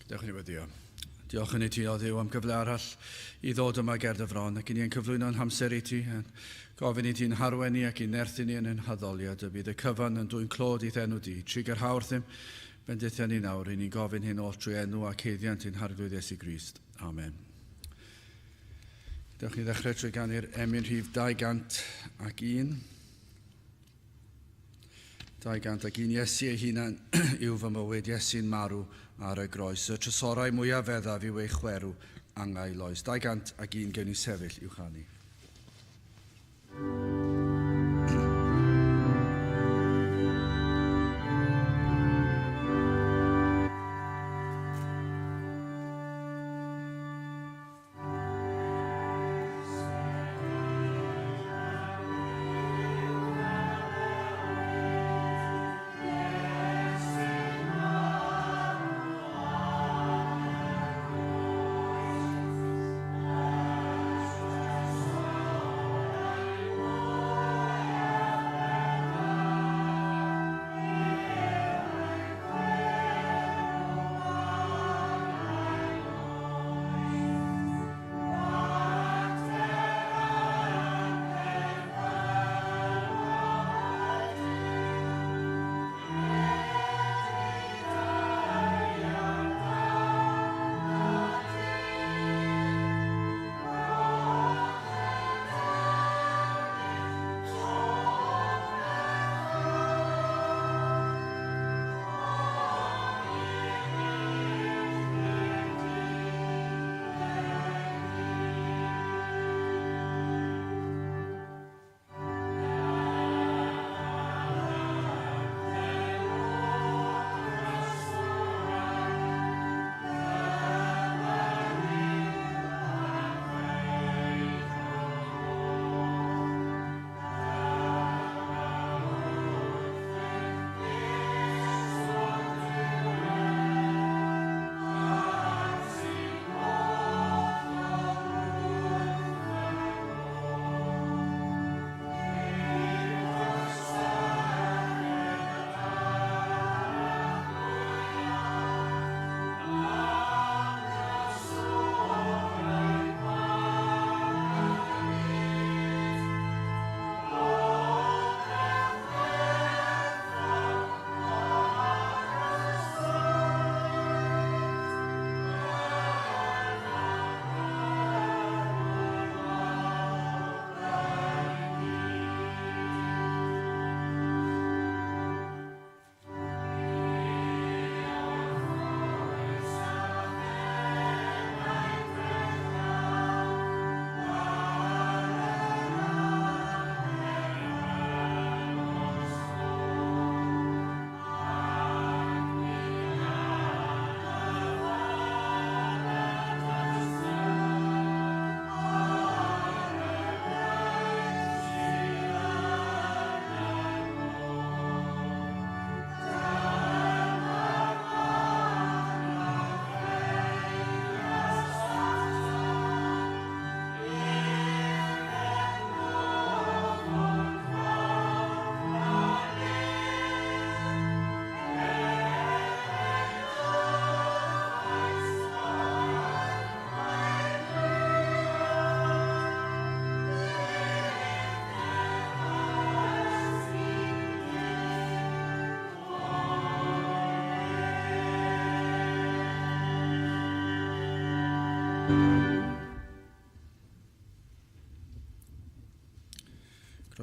Dewch i ni weddio. Diolch yn i ti, o Dduw, am gyfle arall i ddod yma ger dy fron, ac i ni yn cyflwyno'n hamser i ti, yn gofyn i ti'n harwen ni ac i nerthu ni yn ein haddoliad, y bydd y cyfan yn dwyn clod i'th enw di. Trigarha wrthym, bendithia ni nawr, i ni'n gofyn hyn oll trwy enw ac haeddiant ein Harglwydd Iesu Grist. Amen. Dewch ni ddechrau trwy ganu'r emyn rhif 201. 201 Iesu ei hunan yw fy mywyd, Iesu'n marw ar y groes. Y trysorau mwyaf feddaf yw ei chwerw angau loes. 201 gewn ni sefyll i'w chanu.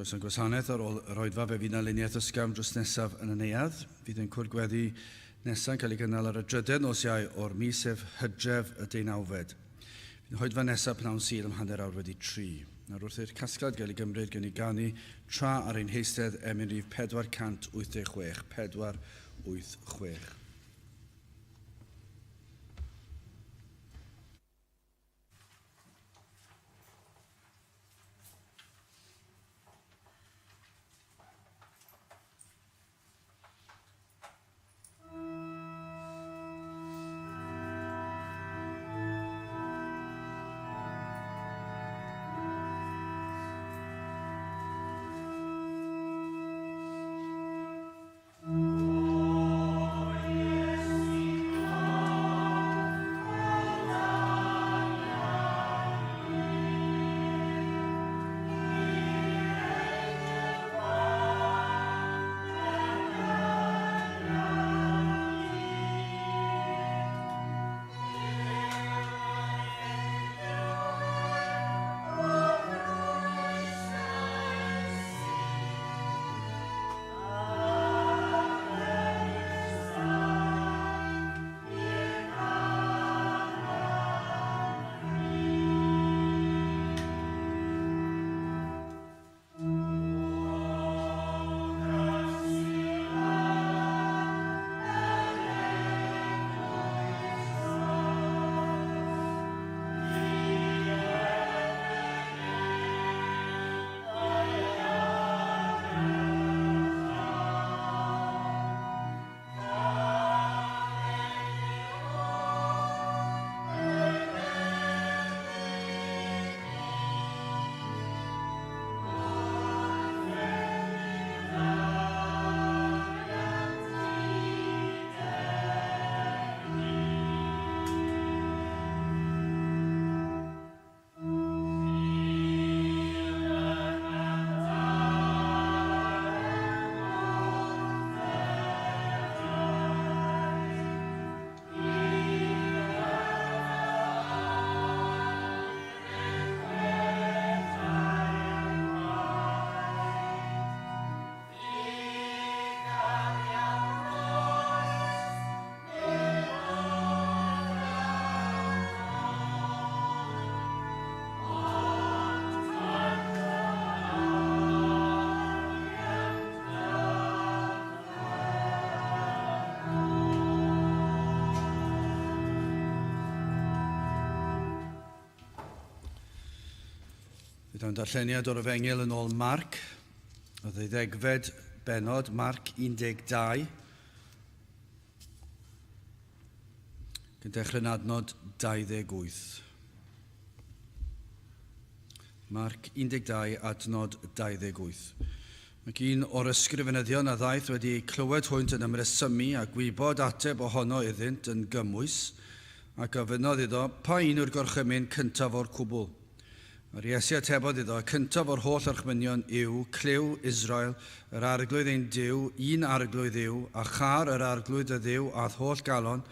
Croeso i'n gwasanaeth ar ôl yr oedfa, fe fydd 'na luniaeth ysgafn drws nesaf yn y neuadd. Fydd ein cwrdd gweddi nesaf yn cael ei gynnal ar y drydedd nos Iau o'r mis, sef Hydref y deunawfed. Fydd yn hoedfa nesaf pnawn Sul am 3:30. Nawr wrth i'r casgliad gael ei gymryd, gewn ni ganu tra ar ein heistedd emyn rhif 486, 486. O Bydd o'n darlleniad o'r Efengyl yn ôl Marc, y ddeuddegfed bennod, Marc 12. Yn dechrau yn adnod 28. Marc 12, adnod 28. Ac un o'r ysgrifenyddion a ddaeth wedi eu clywed hwynt yn ymresymu a gwybod ateb ohono iddynt yn gymwys, ac ofynnodd iddo, Pa un yw'r gorchymyn cyntaf o'r cwbl? A'r Iesu atebodd iddo, Y cyntaf o'r holl orchmynion yw, Clyw, Israel, yr Arglwydd ein Duw, un Arglwydd yw, a châr yr Arglwydd dy Dduw â'th holl galon,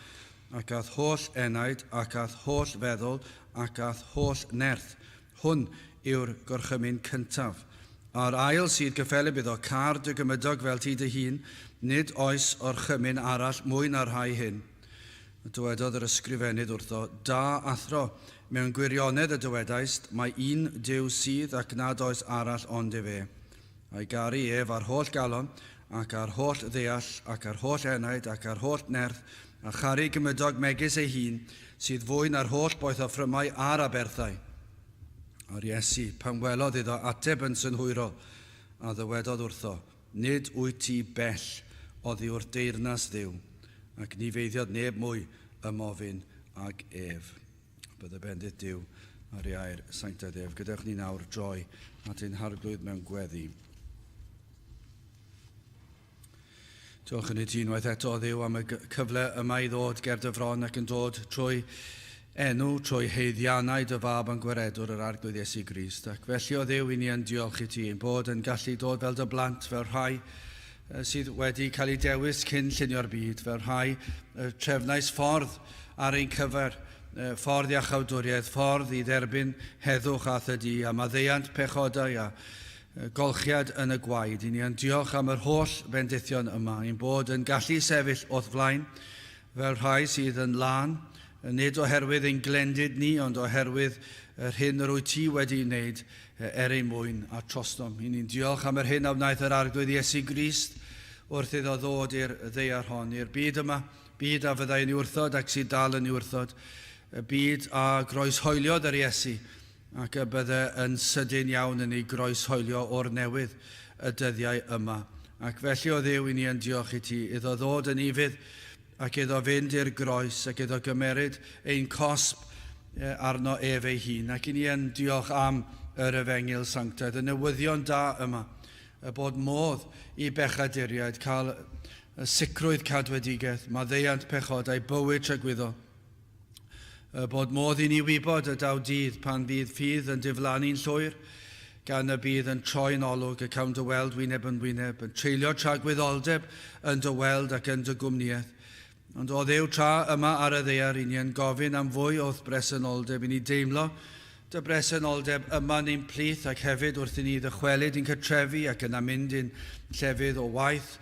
ac â'th holl enaid, ac â'th holl feddwl, ac â'th holl nerth. Hwn yw'r gorchymyn cyntaf. A'r ail sydd gyffelyb iddo, Câr dy gymydog fel ti dy hun, nid oes orchymyn arall mwy na'r rhai hyn. Dywedodd yr ysgrifennydd wrtho, Da, athro, mewn gwirionedd y dywedaist, mai un Duw sydd ac nad oes arall ond efe. A'i garu ef â'r holl galon, ac â'r holl ddeall, ac â'r holl enaid, ac â'r holl nerth, a charu gymydog megis ei hun, sydd fwy na'r holl boethoffrymau a'r aberthau. A'r Iesu, pan welodd iddo ateb yn synhwyrol, a ddywedodd wrtho, Nid wyt ti bell oddi wrth deyrnas Dduw, ac ni feiddiodd neb mwy ymofyn ag ef. Bydde bendith Duw ar ei air sanctaidd ef. Gadewch ni nawr droi at ein Harglwydd mewn gweddi. Diolch yn i ti unwaith eto, Dduw, am y cyfle yma i ddod ger dy fron ac yn dod trwy enw, trwy haeddiannau dy fab a'n gwaredwr yr Arglwydd Iesu Grist. Ac felly, o Dduw, i ni yn diolch i ti ein bod yn gallu dod fel dy blant, fel rhai sydd wedi cael eu dewis cyn llunio'r byd, fel rhai trefnais ffordd ar ein cyfer, ffordd iachawdwriaeth, ffordd i dderbyn heddwch a thydi, a maddeuant pechodau a golchiad yn y gwaed. I ni yn diolch am yr holl fendithion yma, ein bod yn gallu sefyll o'th flaen fel rhai sydd yn lân, nid oherwydd ein glendid ni, ond oherwydd yr hyn yr wyt ti wedi'i wneud er ein mwyn a trosnom. I ni'n diolch am yr hyn a wnaeth yr Arglwydd Iesu Grist wrth iddo ddod i'r ddaear hon, i'r byd yma, byd a fyddai yn ei wrthod ac sydd dal yn ei wrthod, y byd a groeshoeliodd yr Iesu ac y bydde yn sydyn iawn yn ei groeshoelio o'r newydd y dyddiau yma. Ac felly, o Dduw, i ni yn diolch i ti, iddo ddod yn ufudd, ac iddo fynd i'r groes, ac iddo gymeryd ein cosb arno ef ei hun. Ac i ni yn diolch am yr efengyl sanctaidd, y newyddion da yma, y bod modd i bechaduriaid cael y sicrwydd cadwedigaeth, maddeuant pechodau, bywyd tragwyddol. Y bod modd i ni wybod y daw dydd pan fydd ffydd yn diflannu'n llwyr, gan y bydd yn troi'n olwg y cawn dy weld wyneb yn wyneb, yn treulio tragwyddoldeb yn dy weld ac yn dy gwmnïaeth. Ond o Dduw, tra yma ar y ddaear, i ni yn gofyn am fwy o'th bresenoldeb, i ni deimlo dy bresenoldeb yma yn ein plith ac hefyd wrth i ni ddychwelyd i'n cartrefi ac yna mynd i'n llefydd o waith,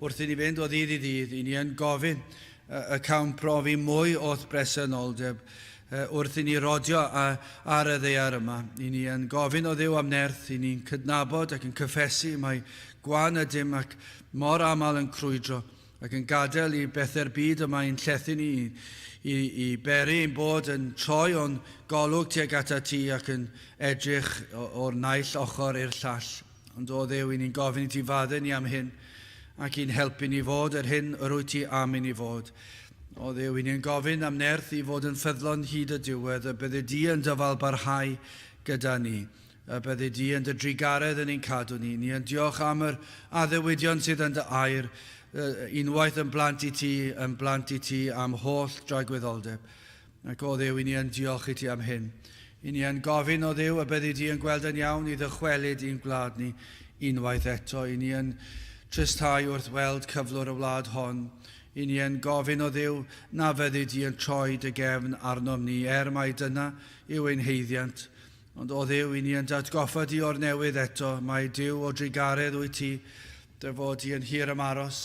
wrth i ni fynd o ddydd i ddydd, i ni yn gofyn y cawn profi mwy o'th bresenoldeb wrth i ni rodio ar y ddaear yma. I ni yn gofyn o Dduw am nerth, i ni'n cydnabod ac yn cyffesu mai gwan ydym ac mor aml yn crwydro ac yn gadael i bethau'r byd yma i'n llethu ni, i, i beri ein bod yn troi o'n golwg tuag atat ti ac yn edrych o'r naill ochr i'r llall. Ond o Dduw, i ni'n gofyn i ti faddau ni am hyn ac i'n helpu ni fod yr hyn yr wyt ti am i ni fod. O Dduw, i ni'n gofyn am nerth i fod yn ffyddlon hyd y diwedd, y byddi di yn dyfal barhau gyda ni, y byddi di yn dy drugaredd yn ein cadw ni. Ni yn diolch am yr addewidion sydd yn dy air, unwaith yn blant i ti, yn blant i ti am holl dragwyddoldeb. Ac o Dduw, i ni yn diolch i ti am hyn. I ni yn gofyn o Dduw y byddi di yn gweld yn iawn i ddychwelyd i'n gwlad ni unwaith eto. I ni yn tristhau wrth weld cyflwr y wlad hon. I ni yn gofyn o Dduw na fyddi di yn troi dy gefn arnom ni, er mai dyna yw ein haeddiant. Ond o Dduw, i ni yn datgoffa di o'r newydd eto, mai Duw o drugaredd wyt ti, dy fod di yn hir ymaros,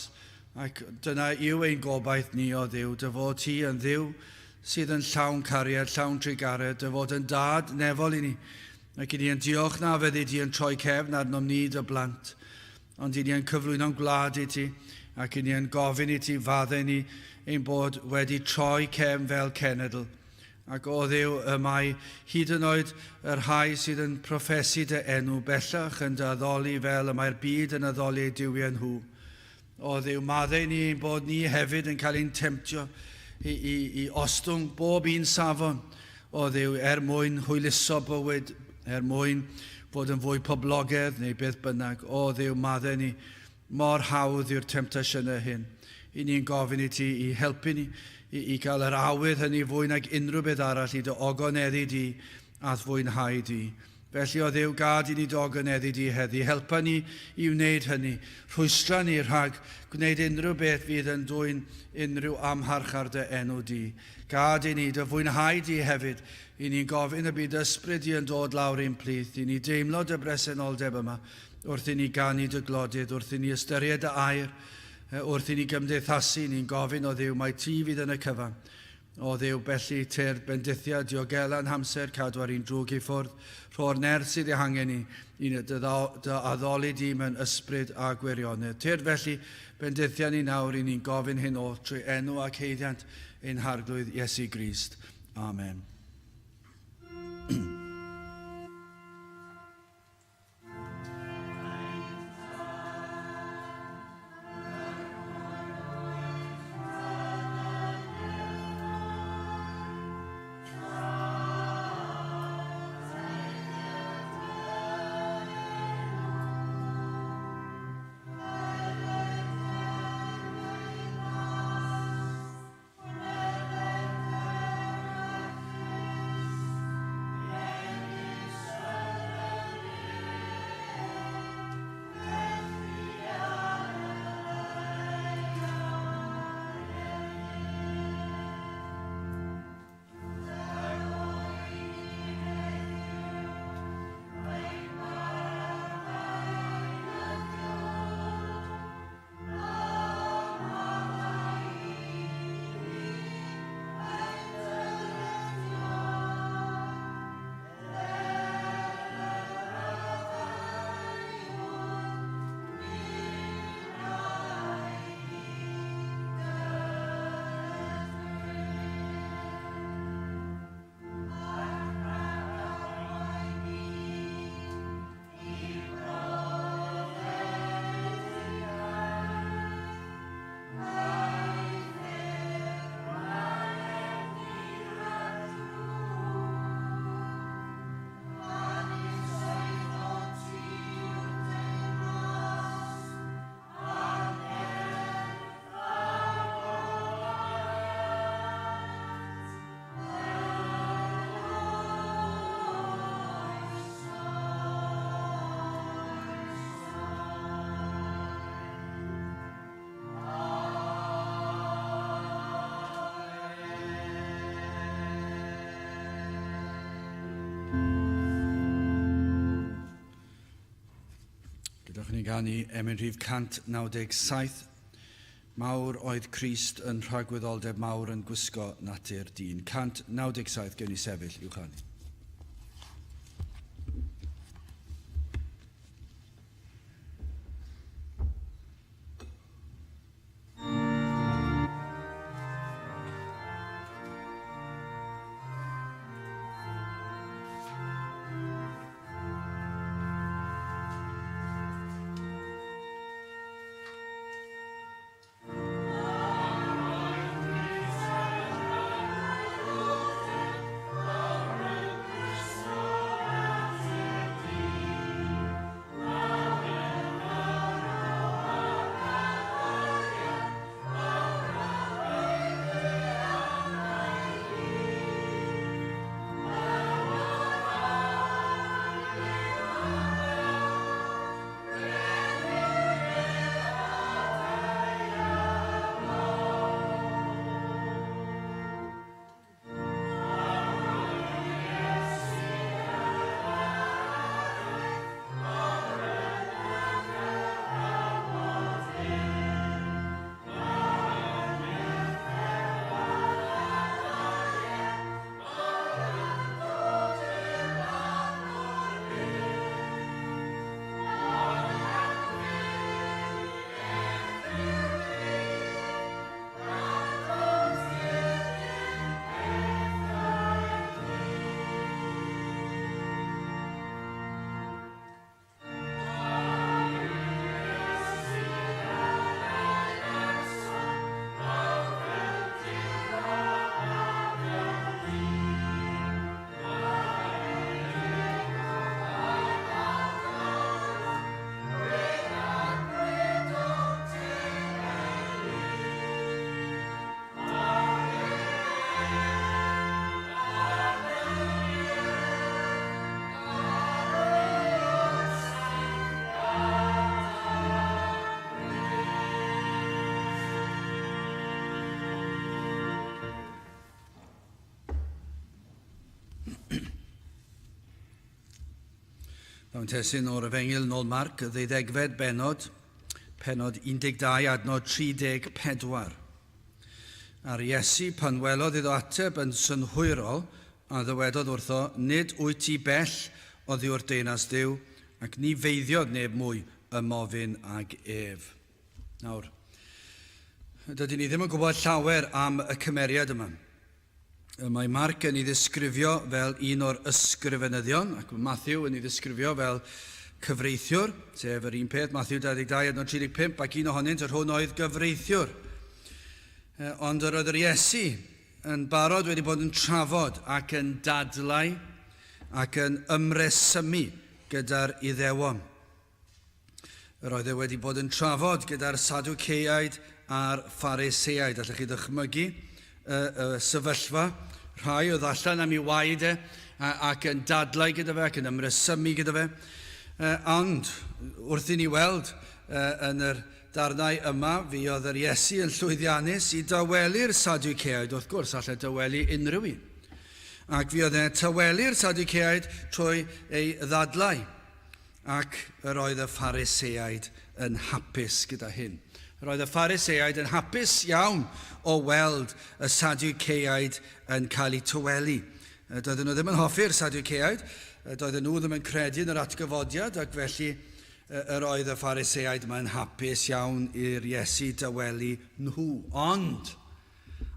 ac dyna yw ein gobaith ni, o Dduw, dy fod ti yn Dduw sydd yn llawn cariad, llawn trugaredd, dy fod yn dad nefol i ni, ac i ni yn diolch na fyddi di yn troi cefn arnom ni dy blant, ond i ni yn cyflwyno'n gwlad i ti, ac i ni yn gofyn i ti faddau ni ein bod wedi troi cefn fel cenedl. Ac o Dduw, y mae hyd yn oed y rhai sydd yn proffesu dy enw bellach yn dy addoli fel y mae'r byd yn addoli eu duwiau nhw. O Dduw, maddau ni ein bod ni hefyd yn cael ein temtio i, i, i ostwng bob un safon, o Dduw, er mwyn hwyluso bywyd, er mwyn fod yn fwy poblogaidd neu beth bynnag. O Dduw, maddau ni. Mor hawdd yw'r temtasiynau hyn. I ni'n gofyn i ti i helpu ni i, i gael yr awydd hynny fwy nag unrhyw beth arall i dy ogoneddu di a'th fwynhau di. Felly, o Dduw, gad i ni dy ogoneddu di heddi. Helpa ni i wneud hynny. Rhwystra ni rhag gwneud unrhyw beth fydd yn dwyn unrhyw amharch ar dy enw di. Gad i ni dy fwynhau di hefyd. I ni'n gofyn y bydd ysbryd di yn dod lawr i'n plith, i ni deimlo dy bresenoldeb yma. Wrth i ni ganu dy glodydd, wrth i ni ystyried dy air, wrth i ni gymdeithasu, ni'n gofyn o Dduw mai ti fydd yn y cyfan. O Dduw, felly tyrd bendithia, diogela'n hamser, cadw ar un drwg i ffwrdd, rho'r nerth sydd ei hangen ni, i dy, dy addoli di mewn ysbryd a gwirionedd. Tyrd felly, bendithia ni nawr, i ni'n gofyn hyn oll trwy enw ac haeddiant ein Harglwydd Iesu Grist. Amen. Gadewch i ni ganu emyn rhif 197. Mawr oedd Crist yn rhagwyddoldeb mawr yn gwisgo natur dyn. 197 gewn ni sefyll i'w chanu. Mewn testun o'r Efengyl nôl Marc, y ddeuddegfed bennod, pennod 12, adnod 34. A'r Iesu, pan welodd iddo ateb yn synhwyrol, a ddywedodd wrtho, Nid wyt ti bell oddi wrth deyrnas Duw, ac ni feiddiodd neb mwy ymofyn ag ef. Nawr, dydyn ni ddim yn gwybod llawer am y cymeriad yma. Mae Marc yn ei ddisgrifio fel un o'r ysgrifenyddion, ac mae Matthew yn ei ddisgrifio fel cyfreithiwr, sef yr un peth, Matthew 22, adnod 35, ac un ohonynt, yr hwn oedd gyfreithiwr. Ond yr oedd yr Iesu yn barod wedi bod yn trafod ac yn dadlau ac yn ymresymu gyda'r Iddewon. Yr oedd e wedi bod yn trafod gyda'r Sadwceaid a'r Phariseaid. Allwch chi ddychmygu y, y sefyllfa? Rhai oedd allan am ei waed e ac yn dadlau gyda fe ac yn ymresymu gyda fe. Ond wrth i ni weld yn yr darnau yma, fi oedd yr Iesu yn llwyddiannus i dawelu'r Sadwceaid, wrth gwrs, allai dawelu unrhyw un. Ac fi oedd e'n tawelu'r Sadwceaid trwy ei ddadlau. Ac yr oedd y Phariseaid yn hapus gyda hyn. Yr oedd y Phariseaid yn hapus iawn o weld y Sadwceaid yn cael eu tawelu. Doedden nhw ddim yn hoffi'r Sadwceaid, doedden nhw ddim yn credu yn yr atgyfodiad, ac felly yr oedd y Phariseaid yma'n hapus iawn i'r Iesu dawelu nhw. Ond,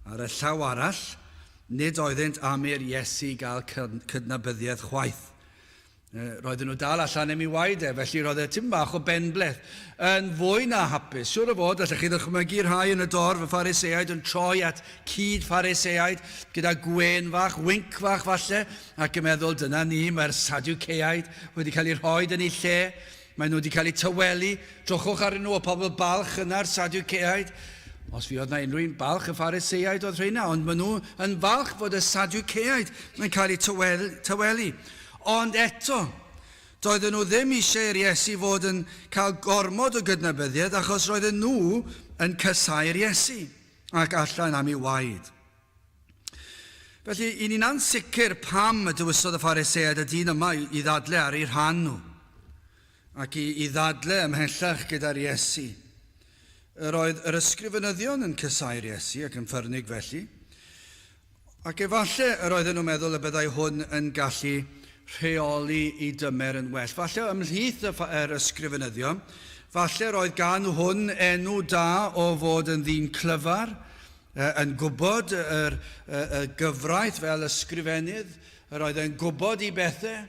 ar y llaw arall, nid oeddynt am i'r Iesu gael cydnabyddiaeth chwaith. Roedden nhw dal allan am ei waed e, felly roedd e tipyn bach o benbleth. Yn fwy na hapus, siŵr o fod, allech chi ddychmygu rhai yn y dorf, y Phariseaid, yn troi at cyd-Phariseaid gyda gwên fach, winc fach falle, ac yn meddwl, dyna ni, mae'r Sadwceaid wedi cael eu rhoi yn eu lle, maen nhw wedi cael eu tawelu, drychwch arnyn nhw, y pobl balch yna'r Sadwceaid. Os fuodd na unrhyw un balch, y Phariseaid oedd rheina, ond maen nhw yn falch fod y Sadwceaid yn cael eu tawelu. Ond eto, doedden nhw ddim eisiau i'r Iesu fod yn cael gormod o gydnabyddiaeth achos roedden nhw yn casáu'r Iesu ac allan am ei waed. Felly, i ni'n ansicr pam y dewisodd y Phariseaid y dyn yma i, i ddadle ar eu rhan nhw ac i, i ddadle ymhellach gyda'r Iesu. Yr oedd yr ysgrifenyddion yn casáu'r Iesu ac yn ffyrnig felly. Ac efallai yr oedden nhw'n meddwl y byddai hwn yn gallu rheoli i dymer yn well. Falle ymhlith y yr ysgrifenyddion, falle roedd gan hwn enw da o fod yn ddyn clyfar, yn gwybod yr, y, y gyfraith fel ysgrifennydd, yr oedd e'n gwybod i bethau.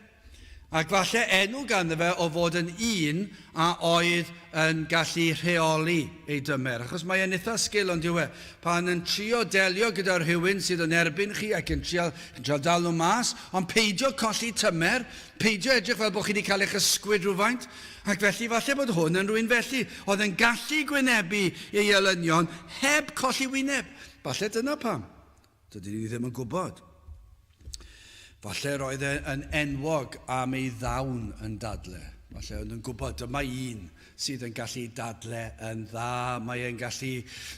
Ac falle enw ganddo fe o fod yn un a oedd yn gallu rheoli ei dymer. Achos mae e'n eitha sgil ond yw e, pan yn trio delio gyda rhywun sydd yn erbyn chi ac yn trio, yn trio dal nhw mas, ond peidio colli tymer, peidio edrych fel bod chi wedi cael eich ysgwyd rhywfaint. Ac felly falle bod hwn yn rhywun felly, oedd yn gallu gwynebu ei elynion heb colli wyneb. Falle dyna pam. Dydyn ni ddim yn gwybod. Falle roedd e yn enwog am ei ddawn yn dadle. Falle oedd yn gwybod dyma un sydd yn gallu dadle yn dda. Mae e'n gallu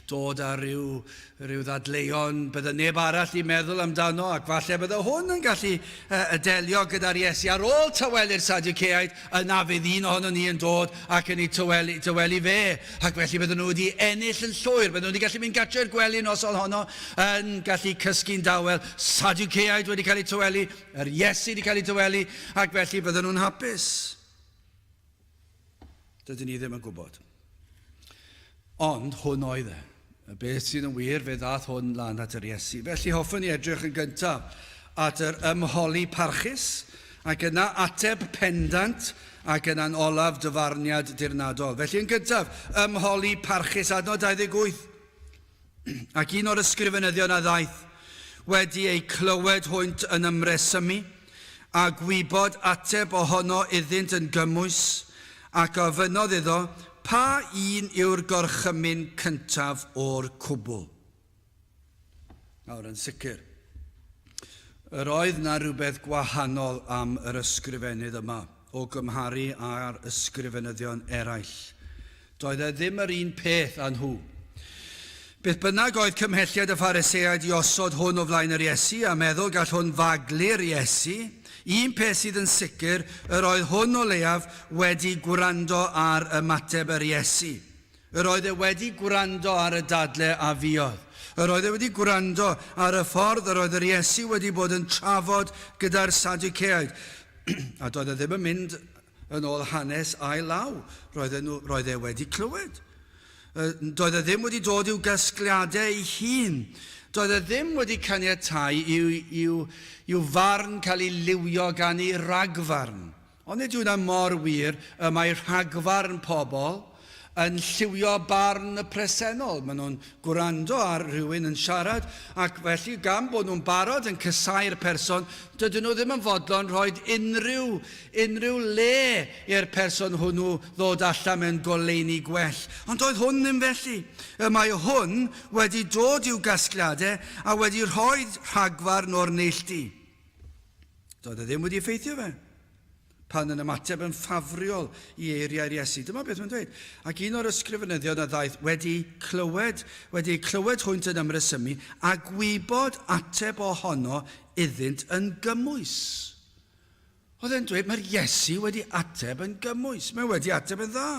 dod â rhyw, rhyw ddadleuon bydde neb arall i meddwl amdano ac falle bydde hwn yn gallu uh, delio gyda'r Iesu. Ar ôl tawelu'r Sadwceaid, yna fydd un ohono ni yn dod ac yn ei tawelu, tawelu fe. Ac felly bydden nhw wedi ennill yn llwyr, bydden nhw wedi gallu mynd gartre i'r gwely noson honno, yn gallu cysgu'n dawel, Sadwceaid wedi cael eu tawelu, yr Iesu wedi cael ei tawelu, ac felly bydden nhw'n hapus. Dydyn ni ddim yn gwybod. Ond hwn oedd e. Beth sydd yn wir, fe ddath hwn lan at yr Iesu. Felly hoffwn i edrych yn gyntaf at yr ymholi parchus, ac yna ateb pendant, ac yna'n olaf dyfarniad dirnadol. Felly yn gyntaf, ymholi parchus, adnod 28. Ac un o'r ysgrifenyddion a ddaeth, wedi eu clywed hwynt yn ymresymu, a gwybod ateb ohono iddynt yn gymwys, ac a ofynnodd iddo, Pa un yw'r gorchymyn cyntaf o'r cwbl? Nawr, yn sicr, yr oedd 'na rywbeth gwahanol am yr ysgrifennydd yma o gymharu â'r ysgrifenyddion eraill. Doedd e ddim yr un peth â nhw. Beth bynnag oedd cymhelliad y Phariseaid i osod hwn o flaen yr Iesu a meddwl gall hwn faglu'r Iesu Un peth sydd yn sicr, yr oedd hwn o leiaf wedi gwrando ar ymateb yr Iesu. Yr oedd e wedi gwrando ar y dadle a fuodd. Yr oedd e wedi gwrando ar y ffordd yr oedd yr Iesu wedi bod yn trafod gyda'r Sadwceaid. A doedd e ddim yn mynd yn ôl hanes ail law. Roedd e, nhw, roedd e wedi clywed. Doedd e ddim wedi dod i'w gasgliadau ei hun. Doedd e ddim wedi caniatáu i'w, i'w, i'w farn cael ei liwio gan ei ragfarn. Ond nid yw hwnna mor wir y mae rhagfarn pobl yn lliwio barn y presennol. Maen nhw'n gwrando ar rhywun yn siarad ac felly gan bod nhw'n barod yn casáu'r person, dydyn nhw ddim yn fodlon rhoi unrhyw, unrhyw le i'r person hwnnw ddod allan mewn goleuni gwell. Ond doedd hwn ddim felly. Y mae hwn wedi dod i'w gasgliadau a wedi rhoi rhagfarn o'r neilltu. Doedd e ddim wedi effeithio fe. Pan yn ymateb yn ffafriol i eiriau'r Iesu. Dyma beth mae'n dweud. Ac un o'r ysgrifenyddion a ddaeth wedi clywed, wedi eu clywed hwynt yn ymresymu, a gwybod ateb ohono iddynt yn gymwys. Oedd e'n dweud, mae'r Iesu wedi ateb yn gymwys. Mae wedi ateb yn dda.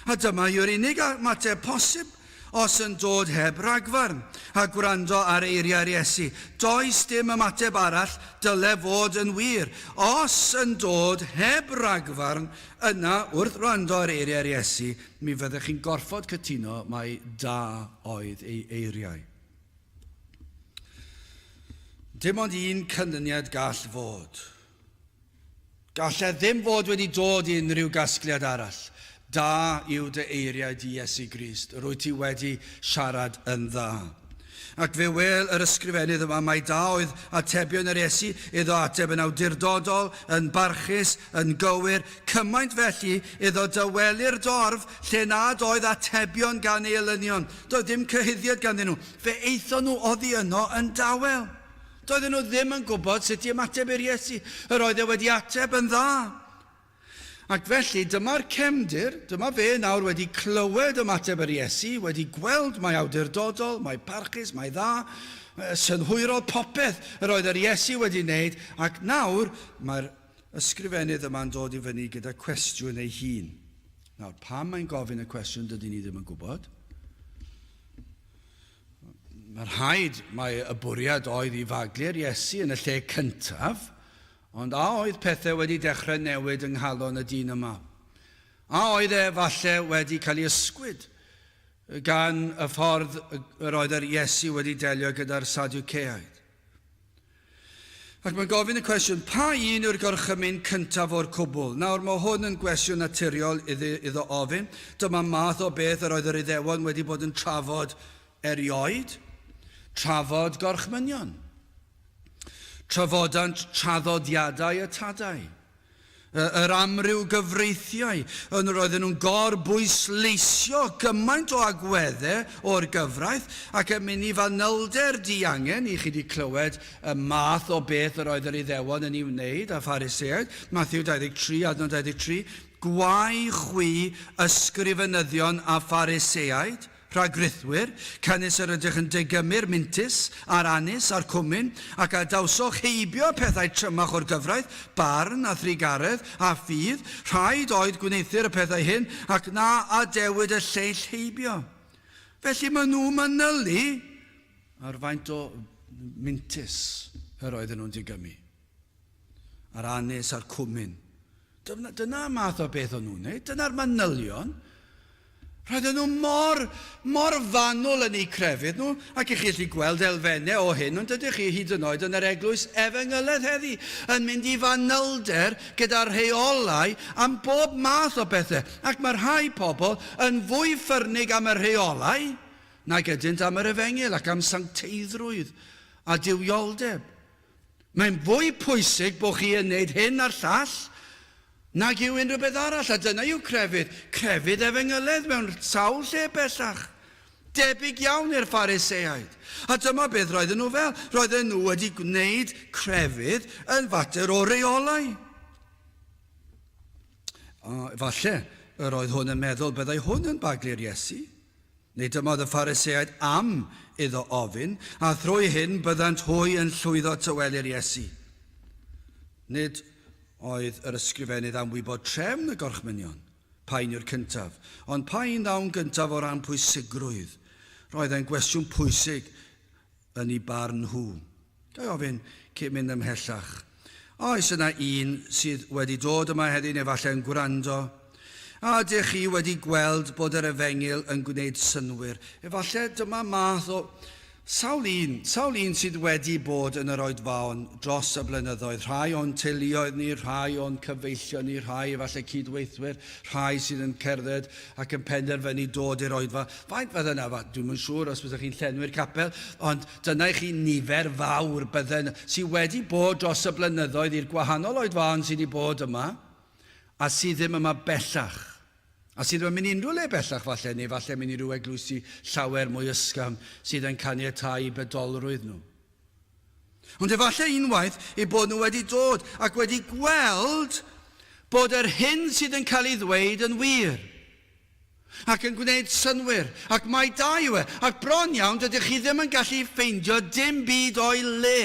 A dyma yw'r unig ymateb posib os yn dod heb ragfarn a gwrando ar eiriau'r Iesu. Does dim ymateb arall dyle fod yn wir. Os yn dod heb ragfarn, yna wrth wrando ar eiriau'r Iesu, mi fyddech chi'n gorfod cytuno mai da oedd ei eiriau. Dim ond un canlyniad gall fod. Gall e ddim fod wedi dod i unrhyw gasgliad arall. Da yw dy eiriau di, Iesu Grist, yr wyt ti wedi siarad yn dda. Ac fe wel yr ysgrifennydd yma mai da oedd atebion yr Iesu, iddo ateb yn awdurdodol, yn barchus, yn gywir, cymaint felly iddo dawelu'r dorf lle nad oedd atebion gan ei elynion. Doedd dim cyhuddiad ganddyn nhw. Fe aethon nhw oddi yno yn dawel. Doedden nhw ddim yn gwybod sut i ymateb i'r Iesu. Yr oedd e wedi ateb yn dda. Ac felly, dyma'r cefndir, dyma fe nawr wedi clywed ymateb yr Iesu, wedi gweld mai awdurdodol, mai parchus, mai dda, synhwyrol popeth yr oedd yr Iesu wedi wneud, ac nawr mae'r ysgrifennydd yma'n dod i fyny gyda cwestiwn ei hun. Nawr, pam mae'n gofyn y cwestiwn dydyn ni ddim yn gwybod. Mae rhaid mai y bwriad oedd i faglu'r Iesu yn y lle cyntaf, ond a oedd pethau wedi dechrau newid yng nghalon y dyn yma? A oedd e falle wedi cael ei ysgwyd gan y ffordd yr oedd yr Iesu wedi delio gyda'r Sadwceaid? Ac mae'n gofyn y cwestiwn, pa un yw'r gorchymyn cyntaf o'r cwbl? Nawr, mae hwn yn gwestiwn naturiol iddi, iddo ofyn. Dyma math o beth yr oedd yr Iddewon wedi bod yn trafod erioed. Trafod gorchmynion. Trafodant traddodiadau y tadau. Yr amryw gyfreithiau, yn roedden nhw'n gor-bwysleisio gymaint o agweddau o'r gyfraith ac yn mynd i fanylder diangen, i chi 'di clywed y math o beth yr oedd yr Iddewon yn ei wneud a Phariseaid, Mathew 23, adnod 23, Gwae chwi ysgrifenyddion a Phariseaid, Rhagrithwyr, canys yr ydych yn degymu'r mintys, a'r anus, a'r cwmin, ac a dawsoch heibio pethau trymach o'r gyfraith, barn, a thrugaredd, a ffydd, rhaid oedd gwneuthur y pethau hyn, ac na adewid y lleill heibio. Felly maen nhw'n manylu ar faint o mintys yr oedden nhw'n digymu. A'r anus a'r cwmin. Dyna, dyna'r math o beth o'n nhw'n wneud, dyna'r manylion. Roedden nhw mor, mor fanwl yn eu crefydd nhw, ac i chi allu gweld elfennau o hyn, ond ydych chi hyd yn oed yn yr eglwys efengyledd heddi, yn mynd i fanylder gyda'r rheolau am bob math o bethau. Ac mae rhai pobl yn fwy ffyrnig am y rheolau nag ydynt am yr efengyl ac am sancteiddrwydd a duwioldeb. Mae'n fwy pwysig bod chi yn neud hyn a'r llall nag yw unrhyw beth arall, a dyna yw crefydd, crefydd efengyledd mewn sawl lle bellach. Debyg iawn i'r Phariseaid. A dyma beth roedden nhw fel. Roedden nhw wedi gwneud crefydd yn fater o reolau. Falle yr oedd hwn yn meddwl byddai hwn yn baglu'r Iesu. Neu dyma oedd y Phariseaid am iddo ofyn, a thrwy hyn byddant hwy yn llwyddo tawelu'r Iesu. Nid oedd yr ysgrifennydd am wybod trefn y gorchmynion, pa un yw'r cyntaf, ond pa un ddaw'n gyntaf o ran pwysigrwydd. Roedd e'n gwestiwn pwysig yn eu barn nhw. Ga i ofyn, cyn mynd ymhellach, a oes yna un sydd wedi dod yma heddiw neu falle yn gwrando, a ydych chi wedi gweld bod yr efengyl yn gwneud synnwyr? Efallai dyma math o Sawl un, sawl un sydd wedi bod yn yr oedfaon dros y blynyddoedd, rhai o'n teuluoedd ni, rhai o'n cyfeillion ni, rhai efallai cydweithwyr, rhai sydd yn cerdded ac yn penderfynu dod i'r oedfa. Faint fydde yna? Dwi'm yn siŵr os byddech chi'n llenwi'r capel, ond dyna i chi nifer fawr bydden sydd wedi bod dros y blynyddoedd i'r gwahanol oedfaon sydd wedi bod yma a sydd ddim yma bellach. A sydd ddim yn mynd i unrhyw le bellach falle, neu falle mynd i ryw eglwysi llawer mwy ysgafn sydd yn caniatáu i bedolrwydd nhw. Ond efallai unwaith eu bod nhw wedi dod ac wedi gweld bod yr hyn sydd yn cael ei ddweud yn wir, ac yn gwneud synnwyr, ac mai da yw e, ac bron iawn dydych chi ddim yn gallu ffeindio dim byd o'i le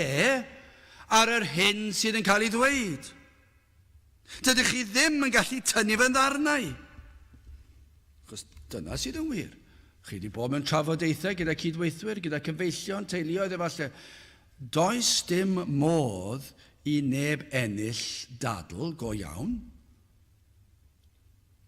ar yr hyn sydd yn cael ei ddweud. Dydych chi ddim yn gallu tynnu fy ddarnau. Achos dyna sydd yn wir. Chi wedi bod mewn trafodaethau gyda cydweithwyr, gyda cyfeillion, teuluoedd efallai. Does dim modd i neb ennill dadl go iawn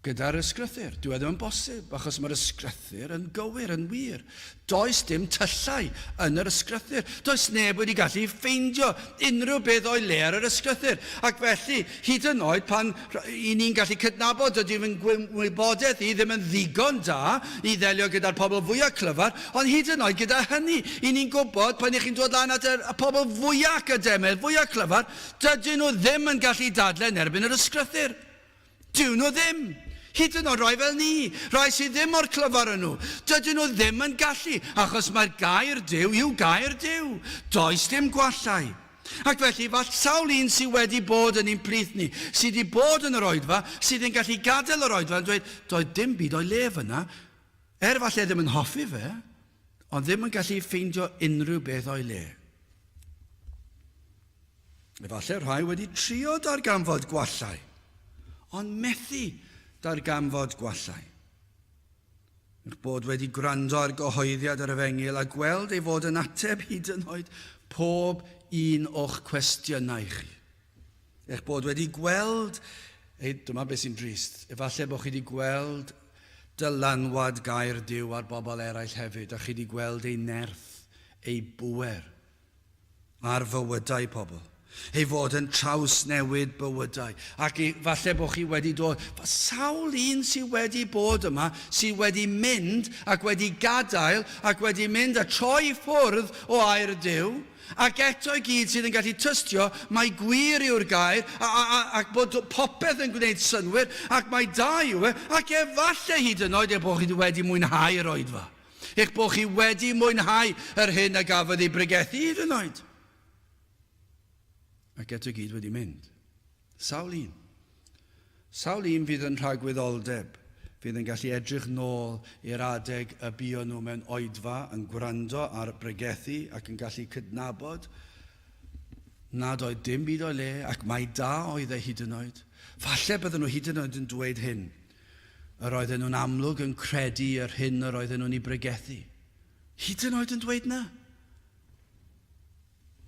gyda'r ysgrythur. Dyw e ddim yn bosib, achos mae'r ysgrythur yn gywir, yn wir. Does dim tyllau yn yr ysgrythur. Does neb wedi gallu ffeindio unrhyw beth o'i le ar yr ysgrythur. Ac felly, hyd yn oed pan i ni'n gallu cydnabod dydy fy ngwybodaeth i ddim yn ddigon da i ddelio gyda'r pobl fwyaf clyfar, ond hyd yn oed gyda hynny, i ni'n gwybod pan i chi'n dod lan at y pobl fwyaf academaidd, fwyaf clyfar, dydyn nhw ddim yn gallu dadlau yn erbyn yr ysgrythur. Dyw nhw ddim. Hyd yn oed rai fel ni, rai sydd ddim mor clyfar â nhw, dydyn nhw ddim yn gallu, achos mae'r gair Duw yw gair Duw. Does dim gwallau. Ac felly, fall sawl un sydd wedi bod yn ein plith ni, sydd wedi bod yn yr oedfa, sydd yn gallu gadael yr oedfa yn dweud, doedd dim byd o'i le fyna, er falle ddim yn hoffi fe, ond ddim yn gallu ffeindio unrhyw beth o'i le. Efallai rhai wedi trio darganfod gwallau, ond methu darganfod gwallau. Eich bod wedi gwrando ar gyhoeddiad yr efengyl a gweld ei fod yn ateb hyd yn oed pob un o'ch cwestiynau chi. Eich bod wedi gweld, ei, dyma beth sy'n drist, efallai bod chi wedi gweld dylanwad gair Duw ar bobl eraill hefyd, a chi wedi gweld ei nerth, ei bŵer ar fywydau pobl. Ei fod yn trawsnewid bywydau. Ac i, falle bod chi wedi dod, sawl un sydd wedi bod yma, sydd wedi mynd ac wedi gadael ac wedi mynd a troi i ffwrdd o air Duw, ac eto i gyd sydd yn gallu tystio mai gwir yw'r gair, a, a, a, ac bod popeth yn gwneud synnwyr, ac mai da yw e, ac efallai hyd yn oed eich bod chi wedi mwynhau'r oedfa. Eich bod chi wedi mwynhau yr hyn a gafodd ei bregethu hyd yn oed. Ac eto gyd wedi mynd. Sawl un. Sawl un fydd yn rhagwyddoldeb, fydd yn gallu edrych nôl i'r adeg y buon nhw mewn oedfa yn gwrando ar bregethu ac yn gallu cydnabod nad oedd dim byd o'i le ac mai da oedd e hyd yn oed. Falle bydden nhw hyd yn oed yn dweud hyn. Yr oedden nhw'n amlwg yn credu yr hyn yr oedden nhw'n ei bregethu. Hyd yn oed yn dweud na.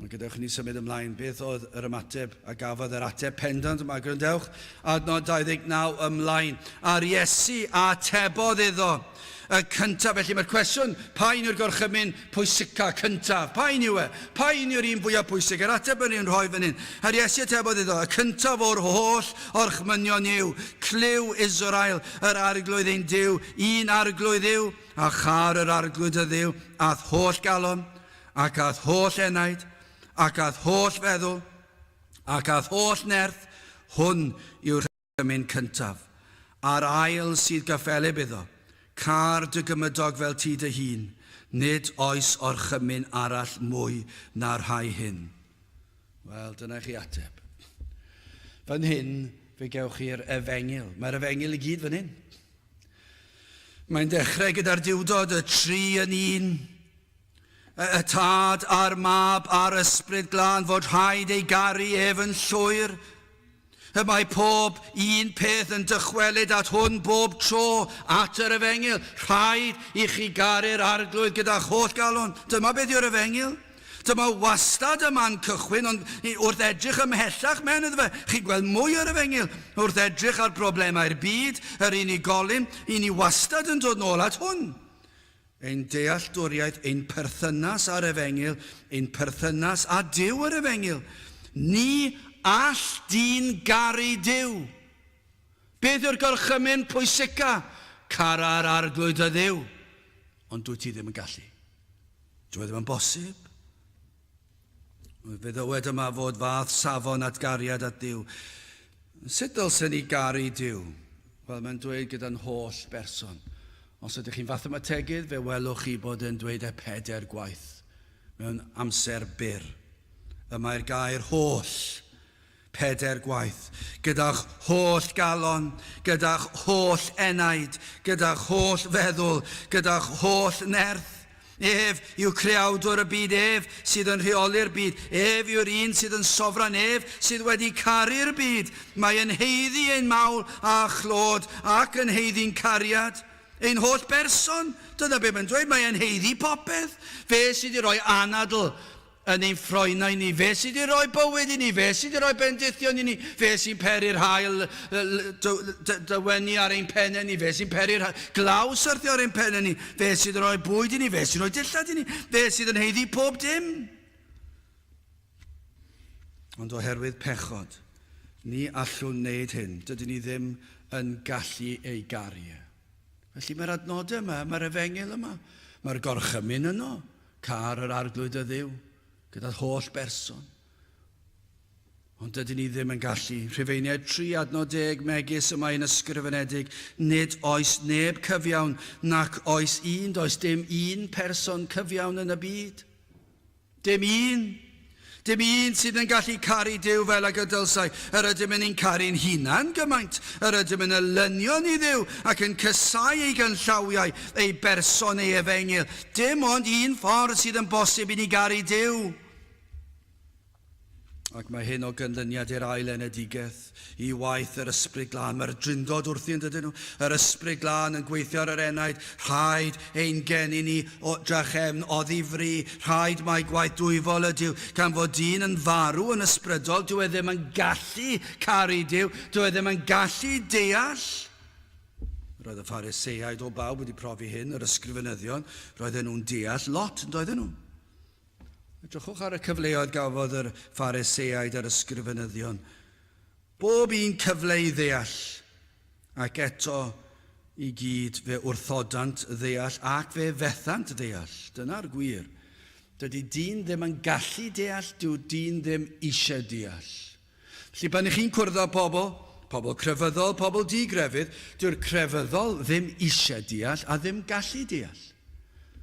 Ond gadewch i ni symud ymlaen. Beth oedd yr ymateb a gafodd yr ateb pendant yma? Gwrandewch, adnod 29 ymlaen. A'r Iesu a atebodd iddo. Y cyntaf, felly mae'r cwestiwn, pa un yw'r gorchymyn pwysica cyntaf? Pa un yw e? Pa un yw'r un fwyaf pwysig? Yr ateb yr un rhoi fan hyn. A'r Iesu atebodd iddo, y cyntaf o'r holl orchmynion yw, clyw Israel, yr arglwydd ein Duw, un arglwydd yw, a char yr arglwydd dy Dduw, a'th holl galon, ac a'th holl enaid, ac a'th holl feddwl, ac a'th holl nerth, hwn yw'r gorchymyn cyntaf. A'r ail sydd gyffelyb iddo, car dy gymydog fel ti dy hun, nid oes orchymyn arall mwy na'r rhai hyn. Wel, dyna chi ateb. Fan hyn, fe gewch chi'r efengyl. Mae'r efengyl i gyd fan hyn. Mae'n dechrau gyda'r diwdod, y tri yn un. Y Tad a'r Mab a'r Ysbryd Glân fod rhaid ei garu ef yn llwyr. Y mae pob un peth yn dychwelyd at hwn bob tro, at yr Efengyl. Rhaid i chi garu'r Arglwydd gyda'ch holl galon. Dyma beth yw'r Efengyl. Dyma wastad y man cychwyn, ond wrth edrych ymhellach mewn iddo fe, chi'n gweld mwy o'r Efengyl. Wrth edrych ar broblemau'r byd, yr unigolyn, i ni wastad yn dod nôl at hwn. Ein dealltwriaeth, ein perthynas â'r Efengyl, ein perthynas â Duw yr Efengyl. Ni all dyn garu Duw. Beth yw'r gorchymyn pwysica? Cara'r Arglwydd dy Dduw. Ond dwyt ti ddim yn gallu. Dyw e ddim yn bosib. Fe ddywed yma fod fath safon at gariad at Dduw. Sut dylsen ni garu Duw? Wel, mae'n dweud gyda'n holl berson. Os ydych chi'n fathemategydd, fe welwch chi bod e'n dweud e peder gwaith mewn amser byr. Y mae'r gair holl peder gwaith, gyda'ch holl galon, gyda'ch holl enaid, gyda'ch holl feddwl, gyda'ch holl nerth. Ef yw creawdwr y byd, ef sydd yn rheoli'r byd, ef yw'r un sydd yn sofran, ef sydd wedi caru'r byd. Mae yn haeddu ein mawl a chlod ac yn haeddu'n cariad. Ein holl berson, dyna be mae'n dweud, mae e'n haeddu popeth. Fe sydd wedi rhoi anadl yn ein ffroenau ni. Fe sydd wedi rhoi bywyd i ni, fe sydd wedi rhoi bendithion i ni, fe sy'n peri'r haul dywennu ar ein pennau ni, fe sy'n peri'r glaw syrthio ar ein pennau ni, fe sydd wedi rhoi bwyd i ni, fe sy'n rhoi dillad i ni, fe sydd yn haeddu pob dim. Ond oherwydd pechod, ni allwn wneud hyn. Dydyn ni ddim yn gallu ei garu e. Felly mae'r adnodau yma, mae'r efengyl yma, mae'r gorchymyn yno, Car yr Arglwydd dy Dduw, gyda'r holl berson. Ond dydyn ni ddim yn gallu. Rhufeiniaid 3 adnod 10 megis y mae'n ysgrifenedig, nid oes neb cyfiawn, nac oes un, does dim un person cyfiawn yn y byd. Dim un. Dim un sydd yn gallu caru Duw fel ag y dylsai. Yr ydym yn ein caru'n hunan gymaint. Yr ydym yn elynion i Dduw ac yn casáu ei ganllawiau, ei berson, ei efengyl. Dim ond un ffordd sydd yn bosib i ni garu Duw. Ac mae hyn o gynlyniad i'r ail enedigaeth, i waith yr Ysbryd Glân. Mae'r drindod wrthi yn dydyn nhw. Yr Ysbryd Glân yn gweithio ar yr enaid. Rhaid ein geni ni o drachefn oddi fri. Rhaid mai gwaith dwyfol ydyw. Gan fod dyn yn farw yn ysbrydol, dyw e ddim yn gallu caru Duw. Dyw e ddim yn gallu deall. Roedd y Phariseaid o bawb wedi profi hyn, yr ysgrifenyddion. Roedden nhw'n deall lot, yn doedden nhw? Edrychwch ar y cyfleoedd gafodd yr Phariseaid a'r ysgrifenyddion. Bob un cyfle i ddeall, ac eto i gyd fe wrthodant ddeall ac fe fethant ddeall. Dyna'r gwir. Dydy dyn ddim yn gallu deall, dyw dyn ddim eisiau deall. Felly pan ych chi'n cwrdd â pobl, pobl crefyddol, pobl di-grefydd, dyw'r crefyddol ddim eisiau deall a ddim gallu deall.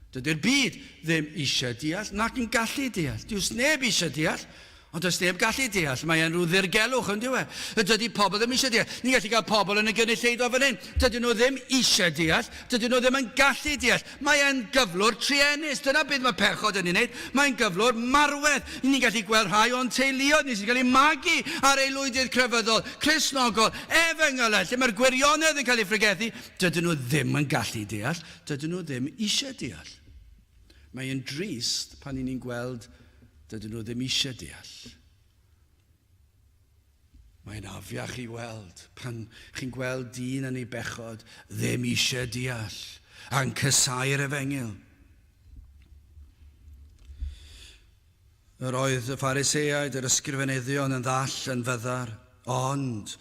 Dydy'r byd ddim eisiau deall nac yn gallu deall. Dyw sneb eisiau deall, ond does neb gallu deall. Mae e'n rhyw ddirgelwch, yn dyw e? Dydy pobl ddim eisiau deall. Ni'n gallu cael pobl yn y gynulleidfa fan hyn. Dydyn nhw ddim eisiau deall. Dydyn nhw ddim yn gallu deall. Mae e'n gyflwr truenus. Dyna beth mae pechod yn ei wneud. Mae'n gyflwr marwedd. Ni'n gallu gweld rhai o'n teuluoedd ni sy'n cael eu magu ar aelwydydd crefyddol, Cristnogol, efengylau, lle mae'r gwirionedd yn cael ei phregethu. Dydyn nhw ddim yn gallu deall. Dydyn nhw ddim eisiau deall. Mae'n drist pan 'y ni'n gweld dydyn nhw ddim eisiau deall. Mae'n afiach i weld pan chi'n gweld dyn yn ei bechod ddim eisiau deall a'n casáu'r efengyl. Yr oedd y Phariseaid, yr ysgrifenyddion yn ddall, yn fyddar, ond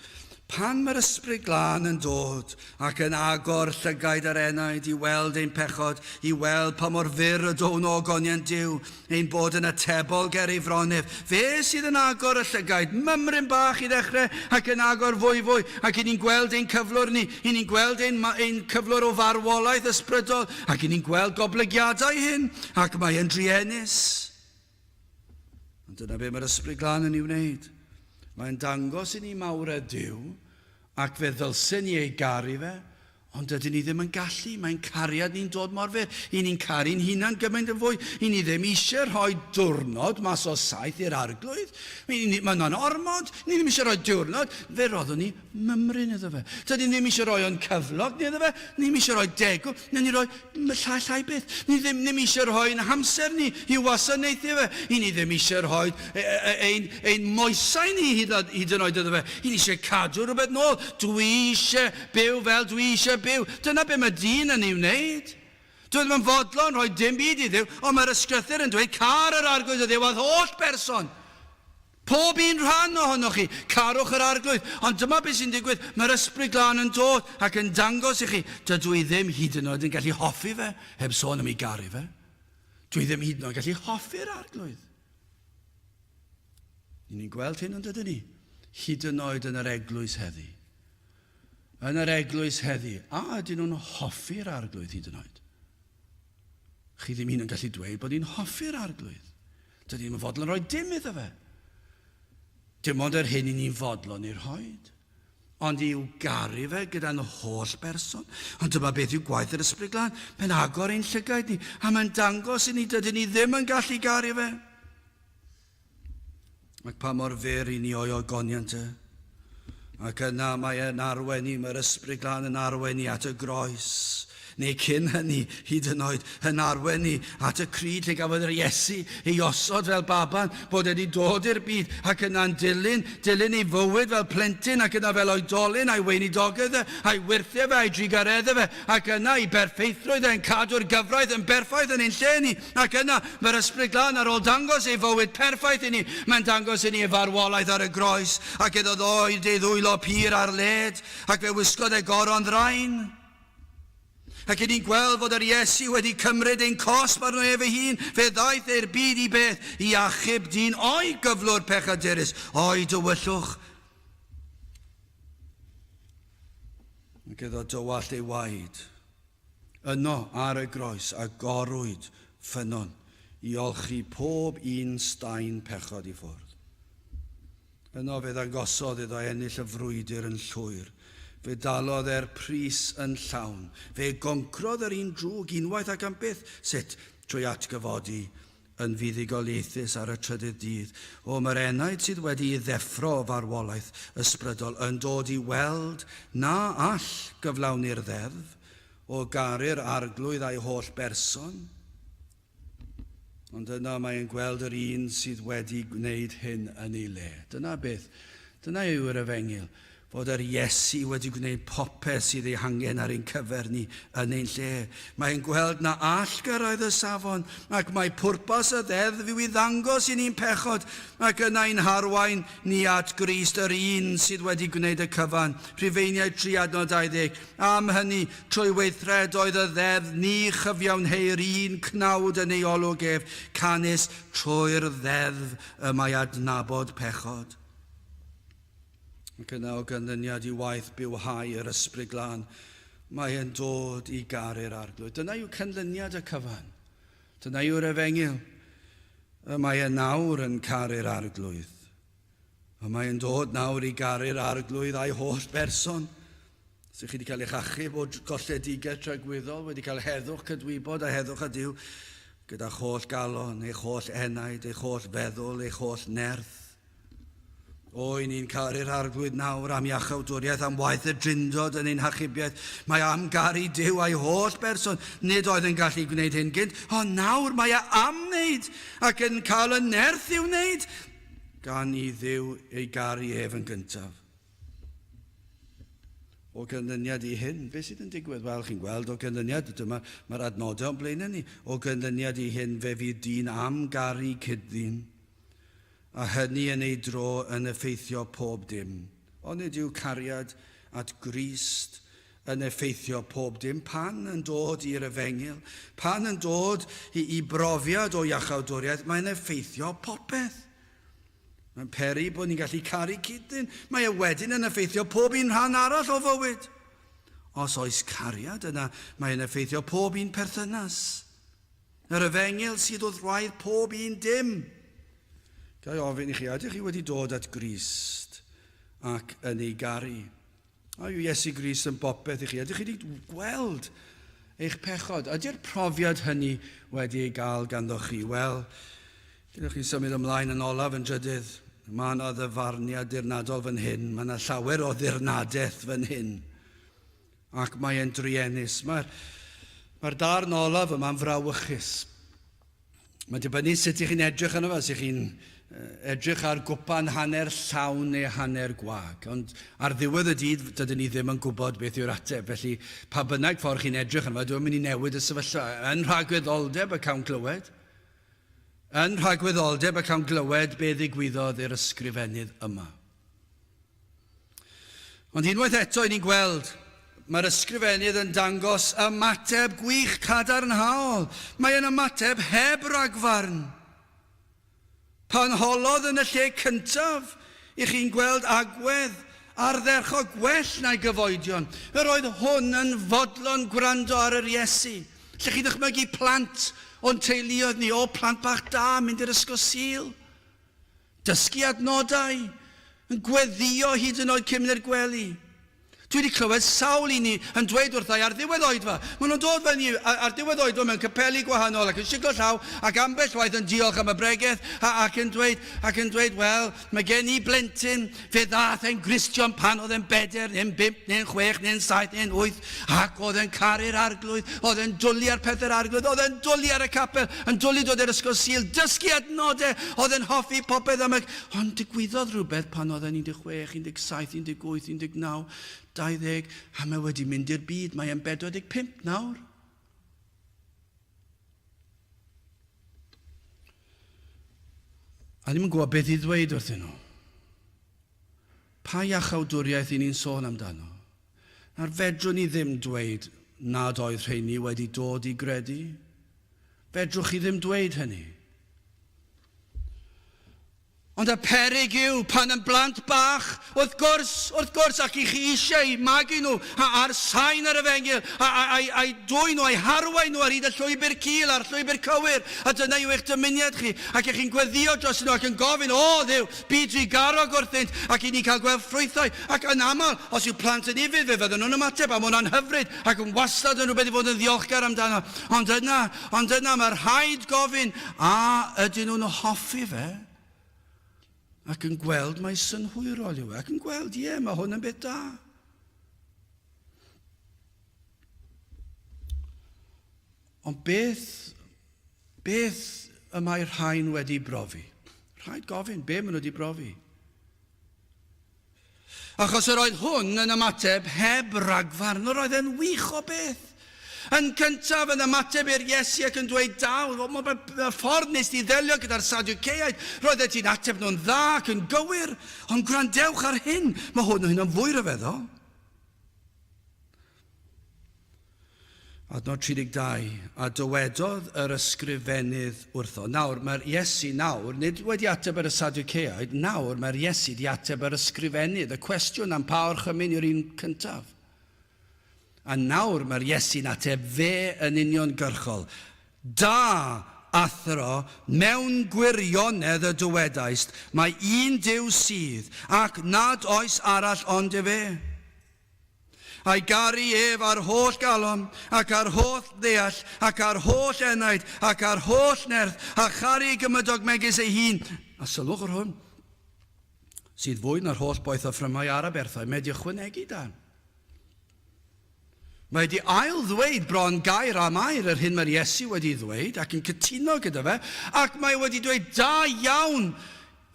pan mae'r Ysbryd Glân yn dod ac yn agor llygaid yr enaid i weld ein pechod, i weld pa mor fyr y down o ogoniant Duw, ein bod yn atebol ger ei fron ef. Fe sydd yn agor y llygaid, mymryn bach i ddechrau, ac yn agor fwyfwy, ac i ni'n gweld ein cyflwr ni, i ni'n gweld ein, ein cyflwr o farwolaeth ysbrydol, ac i ni'n gweld goblygiadau hyn, ac mae e'n druenus. Ond dyna be mae'r Ysbryd Glân yn ei wneud. Mae'n dangos i ni mawredd Duw, ac fe ddylsen ni ei garu fe, Ond dydyn ni ddim yn gallu, mae'n cariad ni'n dod mor fyr. I ni'n caru'n hunan gymaint yn fwy. I ni ddim eisiau rhoi diwrnod mas o saith i'r arglwydd. Mae hwnna'n ormod. Ni ddim eisiau rhoi diwrnod. Fe roddwn ni mymryn iddo fe. Dydyn ni ddim eisiau rhoi o'n cyflog ni iddo fe. Ni ddim eisiau rhoi degwm. Ni ni roi llai llai byth. Ni ddim, ddim eisiau rhoi'n hamser ni i wasanaethu fe. I ni ddim eisiau rhoi ein, ein moesau ni hyd, hyd yn oed iddo fe. I ni eisiau cadw rhywbeth nôl. Dwi eisiau byw fel dwi eisiau byw. Dyna be mae dyn yn ei wneud. Dwi ddim yn fodlon rhoi dim byd i Dduw, ond mae'r ysgrythur yn dweud car yr arglwydd y Dduw a'r holl berson. Pob un rhan ohonoch chi, carwch yr Arglwydd. Ond dyma beth sy'n digwydd, mae'r Ysbryd Glân yn dod ac yn dangos i chi, dydw i ddim hyd yn oed yn gallu hoffi fe, heb sôn am ei garu fe. Dwi ddim hyd yn oed yn gallu hoffi'r Arglwydd. Ni'n ni'n gweld hyn ond ydyn ni? Hyd yn oed yn yr eglwys heddi. Yn yr eglwys heddi, a ydyn nhw'n hoffi'r Arglwydd hyd yn oed? Chi ddim hyd yn gallu dweud bod ni'n hoffi'r Arglwydd. Dydy ddim yn fodlon rhoi dim iddo fe. Dim ond yr hyn i ni'n fodlon ei rhoed. Ond i'w garu fe gyda'n holl berson. Ond dyma beth yw gwaith yr Ysbryd Glân. Mae'n agor ein llygaid ni, a mae'n dangos i ni dydyn ni ddim yn gallu garu fe. Ac pa mor fyr i ni o'i ogoniant e. Ac yna mae e'n arwain ni, mae'r Ysbryd Glân yn arwain ni at y groes. Neu cyn hynny, hyd yn oed, yn arwain ni at y cryd lle gafodd yr Iesu ei osod fel baban, bod e wedi dod i'r byd ac yna'n dilyn, dilyn ei fywyd fel plentyn ac yna fel oedolyn a'i weinidogaeth e, a'i wyrthiau fe, a'i drugareddau fe, ac yna i berffeithrwydd e'n cadw'r gyfraith yn berffaith yn ein lle ni. Ac yna, mae'r Ysbryd Glân ar ôl dangos ei fywyd perffaith i ni, mae'n dangos i ni ei farwolaeth ar y groes, ac iddo ddoed ei ddwylo pur ar led, ac fe wisgodd e goron ddrain. Ac i ni'n gweld fod yr Iesu wedi cymryd ein cosb arno ef ei hun, fe ddaeth e'r byd i beth, i achub dyn o'i gyflwr pechadurus, o'i dywyllwch. Ac iddo dywallt ei waed. Yno, ar y groes, agorwyd ffynnon i olchi pob un staen pechod i ffwrdd. Yno fe ddangosodd iddo ennill y frwydr yn llwyr. Fe dalodd e'r pris yn llawn. Fe goncrodd yr un drwg unwaith ac am byth. Sut? Trwy atgyfodi yn fuddugoliaethus ar y trydydd dydd. O, mae'r enaid sydd wedi'i ddeffro o farwolaeth ysbrydol yn dod i weld na all gyflawni'r ddeddf, o garu'r Arglwydd a'i holl berson. Ond yna mae'n gweld yr un sydd wedi gwneud hyn yn ei le. Dyna beth, dyna yw'r efengyl. Fod yr Iesu wedi gwneud popeth sydd ei hangen ar ein cyfer ni yn ein lle. Mae'n gweld na all gyrraedd y safon, ac mai pwrpas y ddeddf yw i ddangos i ni'n pechod, ac yna i'n harwain ni at Grist, yr un sydd wedi gwneud y cyfan. Rhufeiniaid 3 adnod 20. Am hynny, trwy weithredoedd y ddeddf, ni chyfiawnheir un cnawd yn ei olwg ef, canys trwy'r ddeddf y mae adnabod pechod. Ac yna o ganlyniad i waith bywhau yr Ysbryd Glân, mae e'n dod i garu'r Arglwydd. Dyna yw canlyniad y cyfan. Dyna yw'r efengyl. Y mae e nawr yn caru'r Arglwydd. Y mae e'n dod nawr i garu'r Arglwydd a'i holl berson. Os ydych chi wedi cael eich achub o golledigaeth tragwyddol, wedi cael heddwch cydwybod a heddwch â Duw, gyda'ch holl galon, eich holl enaid, eich holl feddwl, eich holl nerth, O, i ni'n caru'r Arglwydd nawr am iachawdwriaeth, am waith y Drindod yn ein hachubiaeth. Mae am garu Duw a'i holl berson. Nid oedd yn gallu gwneud hyn gynt, ond nawr mae e am wneud ac yn cael y nerth i'w wneud, gan i Dduw ei garu ef yn gyntaf. O ganlyniad i hyn, beth sydd yn digwydd? Wel, chi'n gweld, o ganlyniad, dyma, mae'r adnodau o'n blaenau ni, o ganlyniad i hyn fe fydd dyn am garu cyd-ddyn. A hynny yn ei dro yn effeithio pob dim. Onid yw cariad at Grist yn effeithio pob dim pan yn dod i'r efengyl, pan yn dod i, i brofiad o iachawdwriaeth, mae'n effeithio popeth. Mae'n peri bod ni'n gallu caru cyd-ddyn. Mae e wedyn yn effeithio pob un rhan arall o fywyd. Os oes cariad yna, mae'n effeithio pob un perthynas. Yr efengyl sydd wrth wraidd pob un dim. Ga i ofyn i chi, ydych chi wedi dod at Grist ac yn ei garu? A yw Iesu Grist yn bopeth i chi? Ydych chi wedi gweld eich pechod? Ydy'r profiad hynny wedi ei gael ganddo chi? Wel, gyda chi'n symud ymlaen yn olaf yn drydydd, mae yna ddyfarniad dirnadol fan hyn, mae yna llawer o ddirnadaeth fan hyn, ac mae e'n druenus. Mae'r mae darn olaf yma'n frawychus. Mae'n dibynnu sut ych chi'n edrych arno fe, os ych chi'n edrych ar gwpan hanner llawn neu hanner gwag. Ond ar ddiwedd y dydd, dydyn ni ddim yn gwybod beth yw'r ateb. Felly, pa bynnag ffordd chi'n edrych arno fe, dwi'n mynd i newid y sefyllfa. Yn rhagweddoldeb y cawn glywed. Yn rhagweddoldeb y cawn glywed be ddigwyddodd i'r ysgrifennydd yma. Ond unwaith eto, i ni'n gweld, mae'r ysgrifennydd yn dangos ymateb gwych cadarnhaol. Mae e'n ymateb heb ragfarn. Pan holodd yn y lle cyntaf, i chi'n gweld agwedd ardderchog gwell na'i gyfoedion. Yr oedd hwn yn fodlon gwrando ar yr Iesu. Lle chi ddychmygu plant o'n teuluoedd ni, o plant bach da, mynd i'r ysgol Sul. Dysgu adnodau, yn gweddïo hyd yn oed cyn mynd i'r gwely. Dwi wedi clywed sawl un yn dweud wrtha i ar ddiwedd oedfa, maen nhw'n dod fyny ar diwedd oedfa mewn capeli gwahanol ac yn siglo llaw ac ambell waith yn diolch am y bregeth ac yn dweud, ac yn dweud, wel, mae gen i blentyn, fe ddaeth e'n Gristion pan oedd e'n beder, neu'n bump, neu'n chwech, neu'n saith, neu'n wyth, ac oedd e'n caru'r Arglwydd, oedd e'n dwlu ar pethau'r Arglwydd, oedd e'n dwlu ar y capel, yn dwlu dod i'r ysgol Sul, dysgu adnodau, oedd e'n hoffi popeth am y... Ond digwyddodd rhywbeth pan oedd e'n 16, 17, 18, 19, 20, a mae wedi mynd i'r byd, mae e'n 45 nawr. A ddim yn gwybod beth i ddweud wrthyn nhw. Pa iachawdwriaeth i ni'n sôn amdano? Nawr fedrwn ni ddim dweud nad oedd rheini wedi dod i gredu. Fedrwch chi ddim dweud hynny. Ond y peryg yw, pan yn blant bach, wrth gwrs, wrth gwrs, ac i chi eisiau magu nhw ar sain yr efengyl, a'u dwyn nhw, a'u harwain nhw ar hyd y llwybr cul a'r llwybr cywir, a dyna yw eich dymuniad chi, ac y'ch chi'n gweddïo dros nhw ac yn gofyn, O Dduw, bu drugarog wrthynt, ac i ni cael gweld ffrwythau, ac yn aml, os yw plant yn ufudd, fe fydden nhw'n ymateb, a ma' hwnna'n hyfryd, ac yn wastad yn rhywbeth i fod yn ddiolchgar amdano. Ond yna, ond yna, mae rhaid gofyn, a ydyn nhw'n hoffi fe? Ac yn gweld mai synhwyrol yw e, ac yn gweld, ie, mae hwn yn beth da. Ond beth, beth y mae rhain wedi brofi? Rhaid gofyn, be maen nhw wedi brofi? Achos yr oedd hwn yn ymateb heb ragfarn, yr oedd e'n wych o beth. Yn gyntaf yn ymateb i'r Iesu ac yn dweud, Daw, y ffordd nes di ddelio gyda'r Sadwceaid, roeddet ti'n ateb nhw'n dda ac yn gywir, ond gwrandewch ar hyn, mae hwn o hyn yn fwy rhyfeddol. Adnod 32, A dywedodd yr ysgrifennydd wrtho. Nawr, mae'r Iesu nawr, nid wedi ateb yr y Sadwceaid, nawr mae'r Iesu wedi ateb yr ysgrifennydd, y cwestiwn am pa orchymyn yw'r un cyntaf. A nawr mae'r Iesu'n ateb fe yn uniongyrchol. Da, athro, mewn gwirionedd y dywedaist, mae un Duw sydd, ac nad oes arall ond efe. A'i garu ef â'r holl galon, ac â'r holl ddeall, ac â'r holl enaid, ac â'r holl nerth, a charu ei gymydog megis ei hun. A sylwch ar hwn, sydd fwy na'r holl boeth offrymau a'r aberthau, mae wedi ychwanegu dan. Mae wedi ail ddweud bron gair am air yr hyn mae'r Iesu wedi ddweud ac yn cytuno gyda fe, ac mae wedi dweud, da iawn,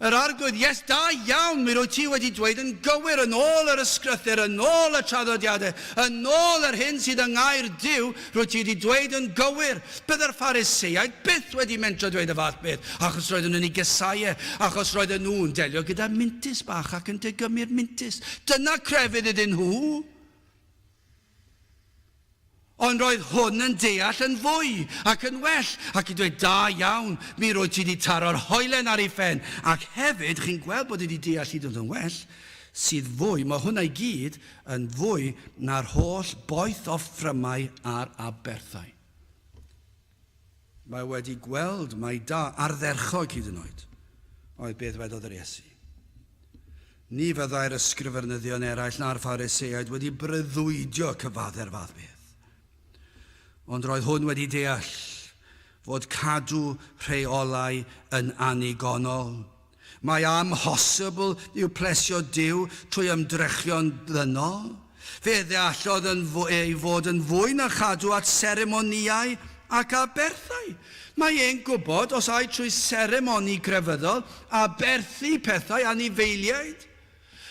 Yr Arglwydd, Yes, da iawn, mi rwyt ti wedi dweud yn gywir, yn ôl yr Ysgrythur, yn ôl y traddodiadau, yn ôl yr hyn sydd yng Ngair Duw, rwyt ti wedi dweud yn gywir. Bydde'r Phariseaid byth wedi mentro dweud y fath beth, achos roedden nhw'n ei gasau e, achos roedden nhw'n delio gyda mintys bach ac yn degymu'r mintys. Dyna crefydd iddyn nhw. Ond roedd hwn yn deall yn fwy ac yn well, ac yn dweud, Da iawn, mi rwyt ti wedi taro'r hoelen ar ei phen. Ac hefyd, chi'n gweld bod e wedi deall hyd yn oed yn well, sydd fwy, mae hwnna i gyd yn fwy na'r holl boeth offrymau a'r aberthau. Mae wedi gweld mai da, ardderchog hyd yn oed, oedd beth wedodd yr Iesu. Ni fyddai'r ysgrifenyddion eraill na'r Phariseaid wedi breuddwydio cyfadde'r fath beth. Ond roedd hwn wedi deall fod cadw rheolau yn annigonol. Mae amhosibl yw plesio Duw trwy ymdrechion dynol. Fe ddeallodd yn ei fod yn fwy na chadw at seremonïau ac aberthau. Mae e'n gwybod os ai trwy seremoni grefyddol aberthu pethau anifeiliaid.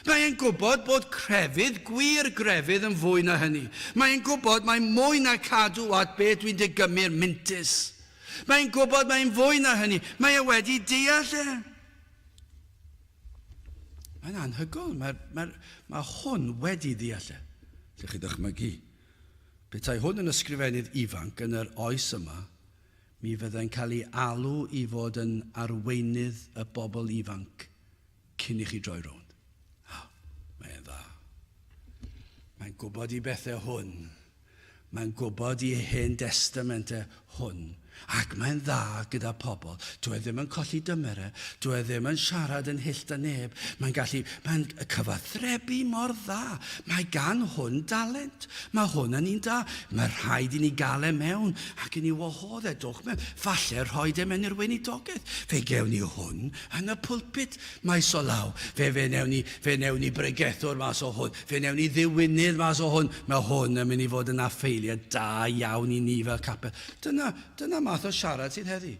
Mae e'n gwybod bod crefydd, gwir grefydd, yn fwy na hynny. Mae e'n gwybod mae mwy na cadw at be dwi'n digymu'r mintys. Mae e'n gwybod mae'n fwy na hynny. Mae e wedi deall e. Mae'n anhygoel. Mae, mae, mae hwn wedi ddeall e. Lle chi ddychmygu. Petai hwn yn ysgrifennydd ifanc yn yr oes yma, mi fyddai'n cael ei alw i fod yn arweinydd y bobl ifanc cyn i chi droi rownd. Oh, mae'n dda. Mae'n gwybod i bethau hwn. Mae'n gwybod i Hen Destament e hwn. Ac mae'n dda gyda pobl. Dwi e ddim yn colli dymer e. Dwi e ddim yn siarad yn hyll da neb. Mae'n gallu, mae'n cyfathrebu mor dda. Mae gan hwn dalent. Mae hwn yn un da. Mae rhaid i ni gael e mewn ac i ni wahodd e, dowch mewn. Falle rhoid e mewn i'r weinidogaeth. Fe gewn ni hwn yn y pulpit maes o law. Fe, fe newn ni, fe newn ni bregethwr mas o hwn. Fe newn ni ddiwinydd mas o hwn. Mae hwn yn mynd i fod yn affeiliad da iawn i ni fel capel. Dyna, dyna math o siarad sydd heddi.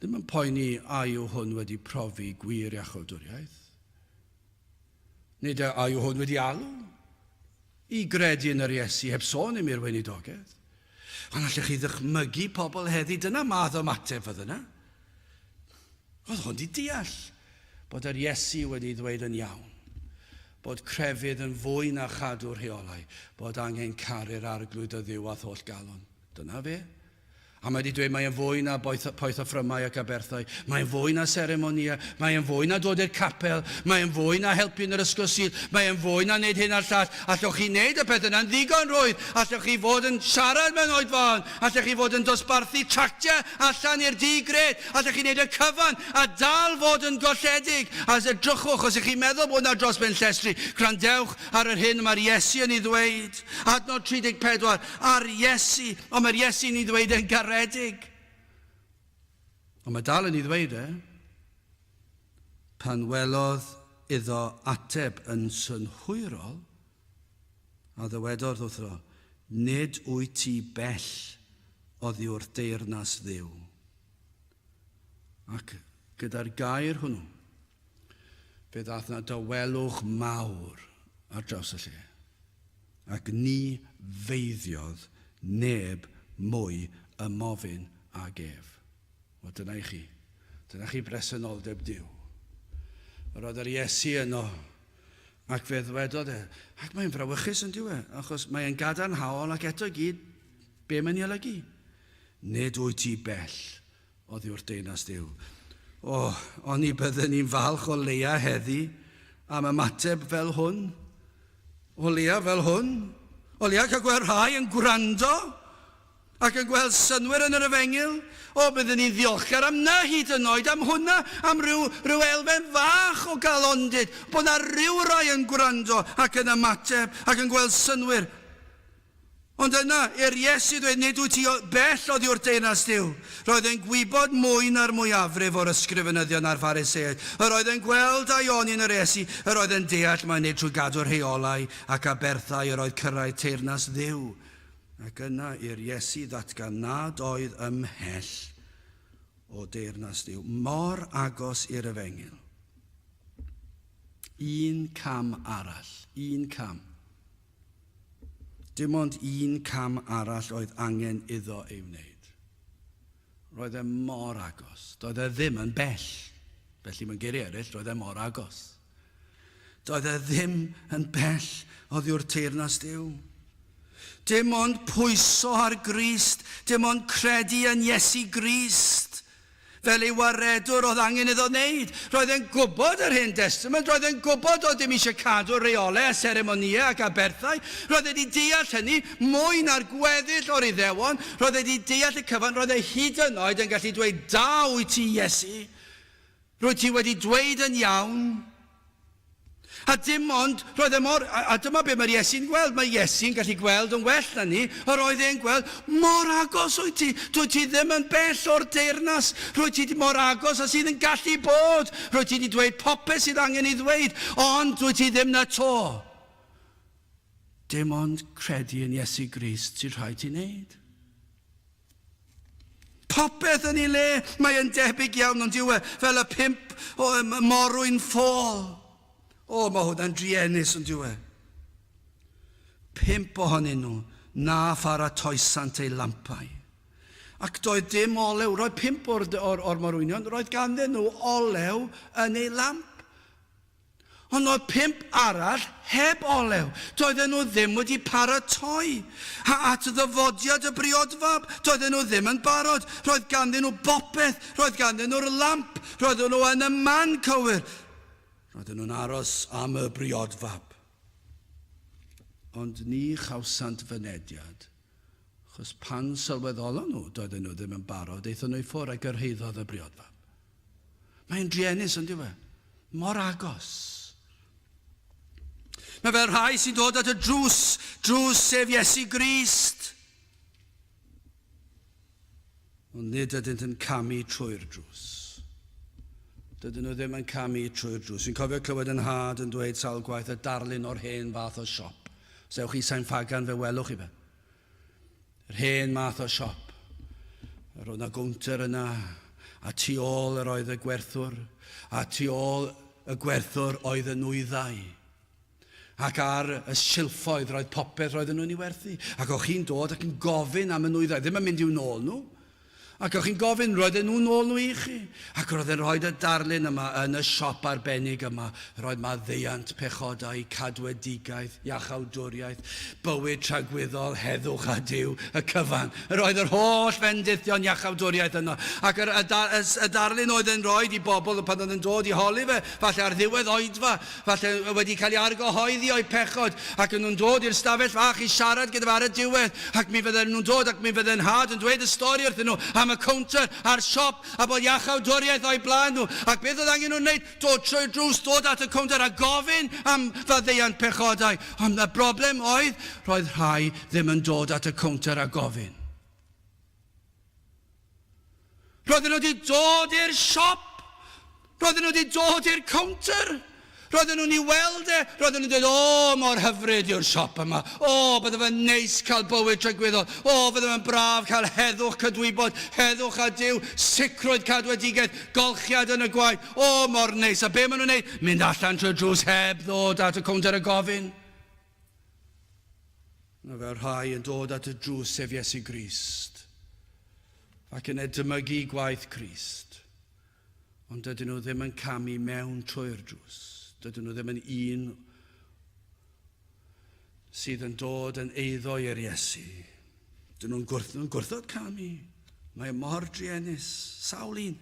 Ddim yn poeni a yw hwn wedi profi gwir iachawdwriaeth. Nid a yw hwn wedi alw i gredu yn yr Iesu heb sôn im i'r weinidogaeth. Ond allech chi ddychmygu pobl heddi, dyna math o ymateb fydd yna. Oedd hwn di deall bod yr Iesu wedi ddweud yn iawn, bod crefydd yn fwy na chadw rheolau, bod angen caru'r Arglwydd dy Dduw â'th holl galon. Dyna fe. A mae wedi dweud mae'n fwy na poeth offrymau ac aberthau, mae'n fwy na seremonïau, mae'n fwy na dod i'r capel, mae'n fwy na helpu yn yr ysgol Sul, mae'n fwy na wneud hyn a'r llall. Allwch chi wneud y peth yna'n ddigon rhwydd. Allwch chi fod yn siarad mewn oedfaon, allwch chi fod yn dosbarthu tractiau allan i'r di-gred, allwch chi wneud y cyfan a dal fod yn golledig. A edrychwch, os ych chi'n meddwl bod 'na dros ben llestri, gwrandewch ar yr hyn mae'r Iesu yn ei ddweud. Adnod 34, A'r Iesu, ond mae'r Iesu'n ei ddweud e'n garedig. Ond mae dal yn ei ddweud e. Pan welodd iddo ateb yn synhwyrol, a ddywedodd wrtho, Nid wyt ti bell oddi wrth deyrnas Dduw. Ac gyda'r gair hwnnw, fe ddaeth 'na dawelwch mawr ar draws y lle. Ac ni feiddiodd neb mwy ymofyn ag ef. Wel, dyna i chi. Dyna chi bresenoldeb Duw. Yr oedd yr Iesu yno, ac fe ddwedodd e, ac mae'n frawychus yn dyw e, achos mae'n gadarnhaol ac eto i gyd, be mae'n ei olygu? Nid wyt ti bell oddi wrth deyrnas Duw. O, oni bydden ni'n falch o leia heddi am ymateb fel hwn? O leia fel hwn? O leia cael gweld rhai yn gwrando ac yn gweld synnwyr yn yr efengyl? O, bydden ni'n ddiolchgar am 'na hyd yn oed, am hwnna, am ryw, ryw elfen fach o galondid, bod 'na ryw rai yn gwrando ac yn ymateb ac yn gweld synnwyr. Ond yna, i'r Iesu ddweud, Nid wyt ti bell oddi wrth deyrnas Duw. Roedd e'n gwybod mwy na'r mwyafrif o'r ysgrifenyddion a'r Phariseaid. Yr oedd e'n gweld daioni yn yr Iesu. Yr oedd e'n deall mai nid trwy gadw rheolau ac aberthau yr oedd cyrraedd teyrnas Dduw. Ac yna, i'r Iesu ddatgan nad oedd ymhell o deyrnas Dduw, mor agos i'r efengyl. Un cam arall, un cam. Dim ond un cam arall oedd angen iddo ei wneud. Roedd e mor agos. Doedd e ddim yn bell. Felly mewn geiriau eraill, roedd e mor agos. Doedd e ddim yn bell oddi wrth teyrnas Duw. Dim ond pwyso ar Grist, dim ond credu yn Iesu Grist Fel ei waredwr oedd angen iddo wneud. Roedd e'n gwybod yr Hen Destament, roedd e'n gwybod oedd dim eisiau cadw rheolau a seremonïau ac aberthau. Roedd e wedi deall hynny mwy na'r gweddill o'r Iddewon. Roedd e wedi deall y cyfan, roedd e hyd yn oed yn gallu dweud, Da wyt ti, Iesu! Rwyt ti wedi dweud yn iawn. A dim ond, roedd e mor, a, a dyma be mae'r Iesu'n gweld, mae Iesu'n gallu gweld yn well na ni, yr oedd e'n gweld, mor agos wyt ti, dwyt ti ddim yn bell o'r deyrnas, rwyt ti mor agos a sydd yn gallu bod, rwyt ti wedi dweud popeth sydd angen ei ddweud, ond dwyt ti ddim na to. Dim ond credu yn Iesu Grist sy'n rhaid ti wneud. Popeth yn ei le, mae e'n debyg iawn ond yw e, fel y pump o morwyn ffôl. O, mae hwnna'n druenus ond yw e. Pump ohonyn nhw na pharatoesant eu lampau. Ac doedd dim olew, roedd pump o'r, or, or morwynion, roedd ganddyn nhw olew yn eu lamp. Ond oedd pump arall heb olew. Doedden nhw ddim wedi paratoi. A at ddyfodiad y briodfab, doedden nhw ddim yn barod. Roedd ganddyn nhw bopeth. Roedd ganddyn nhw'r lamp. Roedden nhw yn y man cywir. Roedden nhw'n aros am y briodfab. Ond ni chawsant fynediad, achos pan sylweddolon nhw doedden nhw ddim yn barod, aethon nhw i ffwrdd a gyrhaeddodd y briodfab. Mae'n druenus, ond yw e? Mor agos. Mae fel rhai sy'n dod at y drws, drws sef Iesu Grist. Ond nid ydynt yn camu trwy'r drws. Dydyn nhw ddim yn camu trwy'r drws. Fi'n cofio clywed yn nhad yn dweud sawl gwaith y darlun o'r hen fath o siop. Os ewch i Sain Ffagan fe welwch chi fe. Yr hen math o siop. Yr oedd 'na gownter yna, a tu ôl yr oedd y gwerthwr, a tu ôl y gwerthwr oedd y nwyddau. Ac ar y silffoedd roedd popeth roedden nhw'n ei werthu. Ac o'ch chi'n dod ac yn gofyn am y nwyddau, ddim yn mynd i'w nôl nhw. Ac o'ch chi'n gofyn, roedden nhw'n nôl nhw i chi. Ac roedd e'n rhoi y darlun yma yn y siop arbennig yma. Roedd maddeuant pechodau, cadwedigaeth, iachawdwriaeth, bywyd tragwyddol, heddwch a Duw, y cyfan. Roedd yr holl fendithion iachawdwriaeth yno. Ac yr, y, y, y darlun oedd e'n rhoi i bobl pan oedd yn dod i holi fe, falle ar ddiwedd oedfa, Falle wedi cael ei argyhoeddi o'u pechod, ac yn nhw'n dod i'r stafell fach i siarad gyda fe ar y diwedd, ac mi fydden nhw'n dod ac mi fydden nhad yn dweud y stori wrthyn nhw am y cownter a'r siop a bod iachawdwriaeth o'u blaen nhw, ac beth oedd angen nhw wneud? Dod trwy'r drws, dod at y cownter a gofyn am faddeuant pechodau. Ond y broblem oedd, roedd rhai ddim yn dod at y cownter a gofyn. Roedden nhw wedi dod i'r siop. Roedden nhw wedi dod i'r cownter. Roedden nhw'n ei weld e. Roedden nhw'n dweud, o, mor hyfryd yw'r siop yma. O, bydde fe'n neis cael bywyd tragwyddol. O, bydde fe'n braf cael heddwch cydwybod, heddwch a Duw, sicrwydd cadwedigaeth, golchiad yn y gwaed. O, mor neis. A be maen nhw'n neud? Mynd allan trwy'r drws heb ddod at y cownter a gofyn. Mae fel rhai yn dod at y drws sef Iesu Grist ac yn edmygu gwaith Crist, ond dydyn nhw ddim yn camu mewn trwy'r drws. Dydyn nhw ddim yn un sydd yn dod yn eiddo i'r Iesu. Dyn nhw'n gwrth, nhw'n gwrthod camu. Mae mor druenus. Sawl un.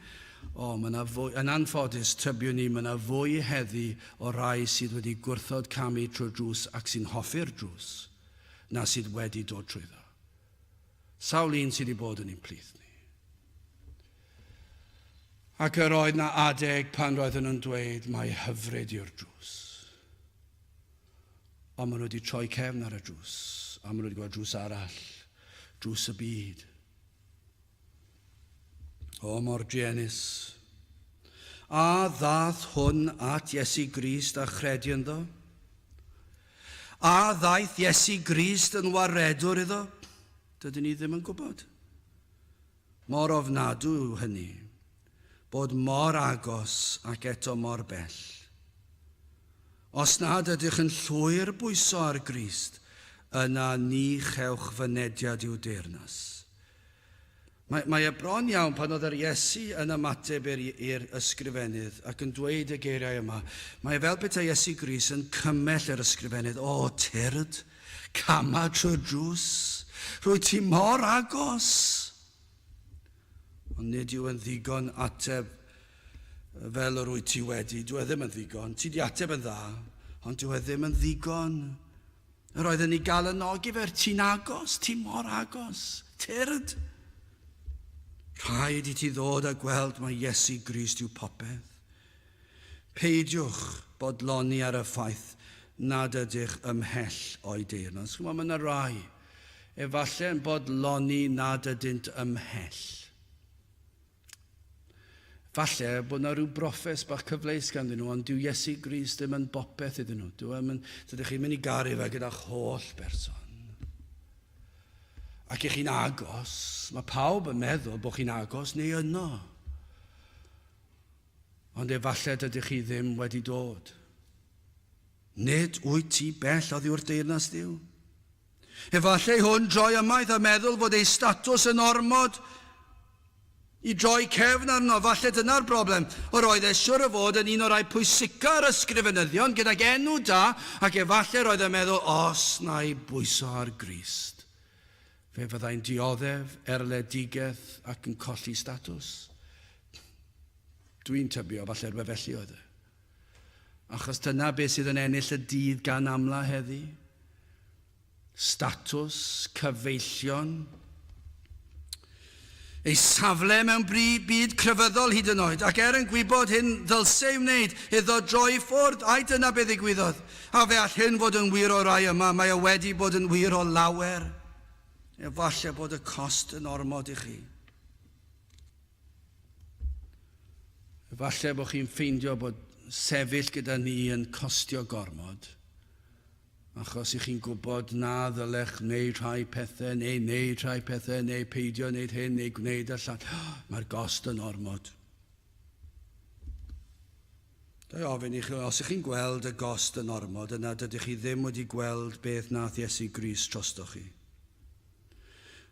O, mae yna fwy, yn anffodus, tybiwn ni, mae yna fwy heddi o rai sydd wedi gwrthod camu trwy'r drws ac sy'n hoffi'r drws, na sydd wedi dod trwyddo. Sawl un sydd wedi bod yn ein plith ni. Ac yr oedd na adeg pan roedden nhw'n dweud mai hyfryd yw'r drws. Ond maen nhw wedi troi cefn ar y drws, a maen nhw wedi gweld drws arall, drws y byd. O, mor druenus. A ddath hwn at Iesu Grist a chredu ynddo? A ddaeth Iesu Grist yn waredwr iddo? Dydyn ni ddim yn gwybod. Mor ofnadw yw hynny, bod mor agos ac eto mor bell. Os nad ydych yn llwyr bwyso ar Grist, yna ni chewch fynediad i'w deyrnas. Mae, mae e bron iawn pan oedd yr Iesu yn ymateb i'r ysgrifennydd ac yn dweud y geiriau yma, mae e fel petai Iesu Grist yn cymell yr ysgrifennydd, o, tyrd, Cama trwy'r drws. Rwyt ti mor agos. Ond nid yw yn ddigon ateb fel yr wyt ti wedi. Dyw e ddim yn ddigon. Ti di ateb yn dda, ond dyw e ddim yn ddigon. Yr oedd yn ei galonogi fe, ti'n agos, ti mor agos. Tyrd. Rhaid i ti ddod a gweld mai Iesu Grist yw popeth. Peidiwch bodloni ar y ffaith nad ydych ymhell o'i deyrnas. Chymod, mae yna rai efallai yn bodloni nad ydynt ymhell. Falle bod yna rhyw broffes bach cyfleus ganddyn nhw, ond dyw Iesu Grist ddim yn bopeth iddyn nhw. Dyw e'm yn, dydych chi'n mynd i garu fe gyda'ch holl berson. Ac i chi'n agos, mae pawb yn meddwl bod chi'n agos neu yno. Ond efallai dydych chi ddim wedi dod. Nid wyt ti bell oddi wrth deyrnas Dduw. Efallai hwn droi ymaith a meddwl fod ei statws yn ormod i droi cefn arno. Falle dyna'r broblem. Yr oedd e siwr o fod yn un o'r rhai pwysica'r ysgrifenyddion gydag enw da, ac efallai roedd e'n meddwl, os na i bwyso ar Grist, fe fyddai'n dioddef erledigaeth ac yn colli statws. Dwi'n tybio falle rhywbeth felly oedd e. Achos dyna beth sydd yn ennill y dydd gan amla heddi. Statws, cyfeillion, ei safle mewn byd crefyddol hyd yn oed, ac er yn gwybod hyn ddylse ei wneud, iddo droi i ffwrdd, ai dyna beth ddigwyddodd? A fe all hyn fod yn wir o rai yma, mae o wedi bod yn wir o lawer. Efallai bod y cost yn ormod i chi. Efallai bod chi'n ffeindio bod sefyll gyda ni yn costio gormod, achos i chi'n gwybod na ddylech wneud rhai pethau, neu wneud rhai pethau, neu peidio wneud hyn, neu gwneud y llall. Mae'r gost yn ormod. Ga i ofyn i chi, os ych chi'n gweld y gost yn ormod, yna dydych chi ddim wedi gweld beth nath Iesu Grist drostoch chi.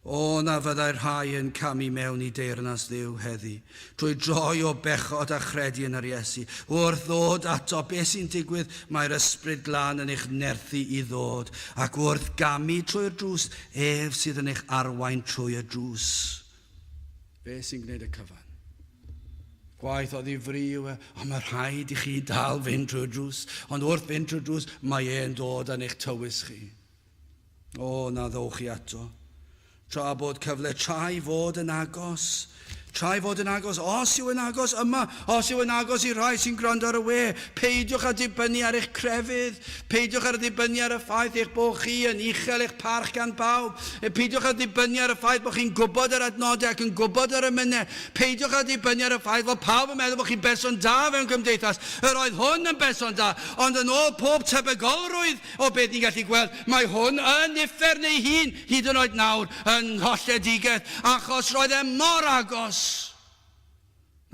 O, na fyddai'r rhai yn camu mewn i deyrnas Dduw heddi, drwy droi o bechod a chredu yn yr Iesu. Wrth ddod ato, beth sy'n digwydd? Mae'r Ysbryd Glân yn eich nerthu i ddod, ac wrth gamu trwy'r drws, ef sydd yn eich arwain trwy y drws. Fe sy'n gwneud y cyfan. Gwaith oddi fri yw e, ond mae rhaid i chi dal fynd trwy'r drws. Ond wrth fynd trwy'r drws, mae e'n dod yn eich tywys chi. O, na ddowch chi ato. Tra bod cyfle, tra i fod yn agos. Tra i fod yn agos, os yw yn agos yma, os yw yn agos i rhai sy'n gwrando ar y we, peidiwch â dibynnu ar eich crefydd, peidiwch â dibynnu ar y ffaith eich bod chi yn uchel eich parch gan bawb, e, peidiwch â dibynnu ar y ffaith bod chi'n gwybod yr adnodau ac yn gwybod yr emynau, peidiwch â dibynnu ar y ffaith fod pawb yn meddwl bod chi'n berson da mewn cymdeithas. Yr oedd hwn yn berson da, ond yn ôl pob tebygolrwydd, O beth ni'n gallu gweld, mae hwn yn uffern ei hun, hyd yn oed nawr, yn ngholledigaeth, achos roedd e mor agos.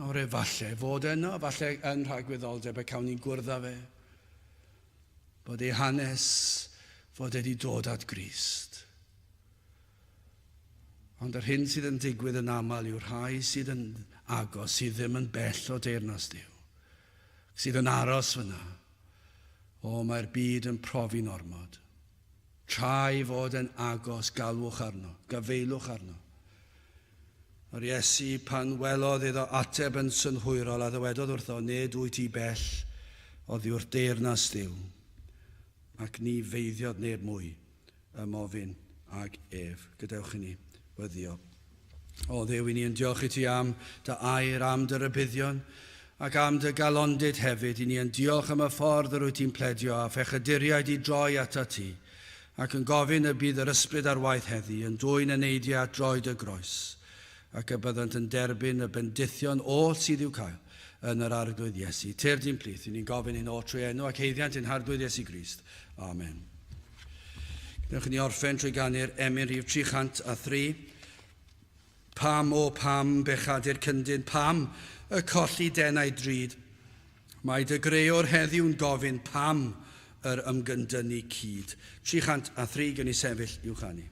Nawr efallai fod e yno, efallai yn rhagwyddoldeb y cawn ni'n gwrdd â fe, bod ei hanes fod e wedi dod at Grist. Ond yr hyn sydd yn digwydd yn aml yw rhai sydd yn agos, sydd ddim yn bell o deyrnas Duw, sydd yn aros fyna, O, mae'r byd yn profi'n ormod. Tra ei fod e'n agos, galwch arno, gafaelwch arno. Yr Iesu, pan welodd iddo ateb yn synhwyrol, a ddywedodd wrtho, Nid wyt ti bell oddi wrth deyrnas Dduw. Ac ni feiddiodd neb mwy ymofyn ag ef. Gadewch i ni weddïo. O Dduw, i ni yn diolch i ti am dy air, am dy rybuddion, ac am dy galondid hefyd. I ni yn diolch am y ffordd yr wyt ti'n pledio a phechaduriaid i droi atat ti, ac yn gofyn y bydd yr ysbryd ar waith heddi, yn dwyn eneidiau at droed y groes, ac y byddant yn derbyn y bendithion oll sydd i'w cael yn yr Arglwydd Iesu. Tyrd i'n plith, i ni'n gofyn hyn oll trwy enw ac haeddiant ein Harglwydd Iesu Grist. Amen. Gwnewch i ni orffen trwy ganu'r emyn rhif 303. Pam, o pam, bechadur cyndyn, pam y colli denau drud? Mae dy greor heddiw'n gofyn pam yr ymgyndynnu cyd. 303 gen i sefyll i'w chanu.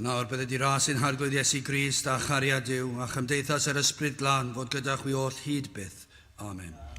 Nawr bydded i ras ein Harglwydd Iesu Grist a chariad Duw a chymdeithas yr Ysbryd Glân fod gyda chwi oll hyd byth. Amen.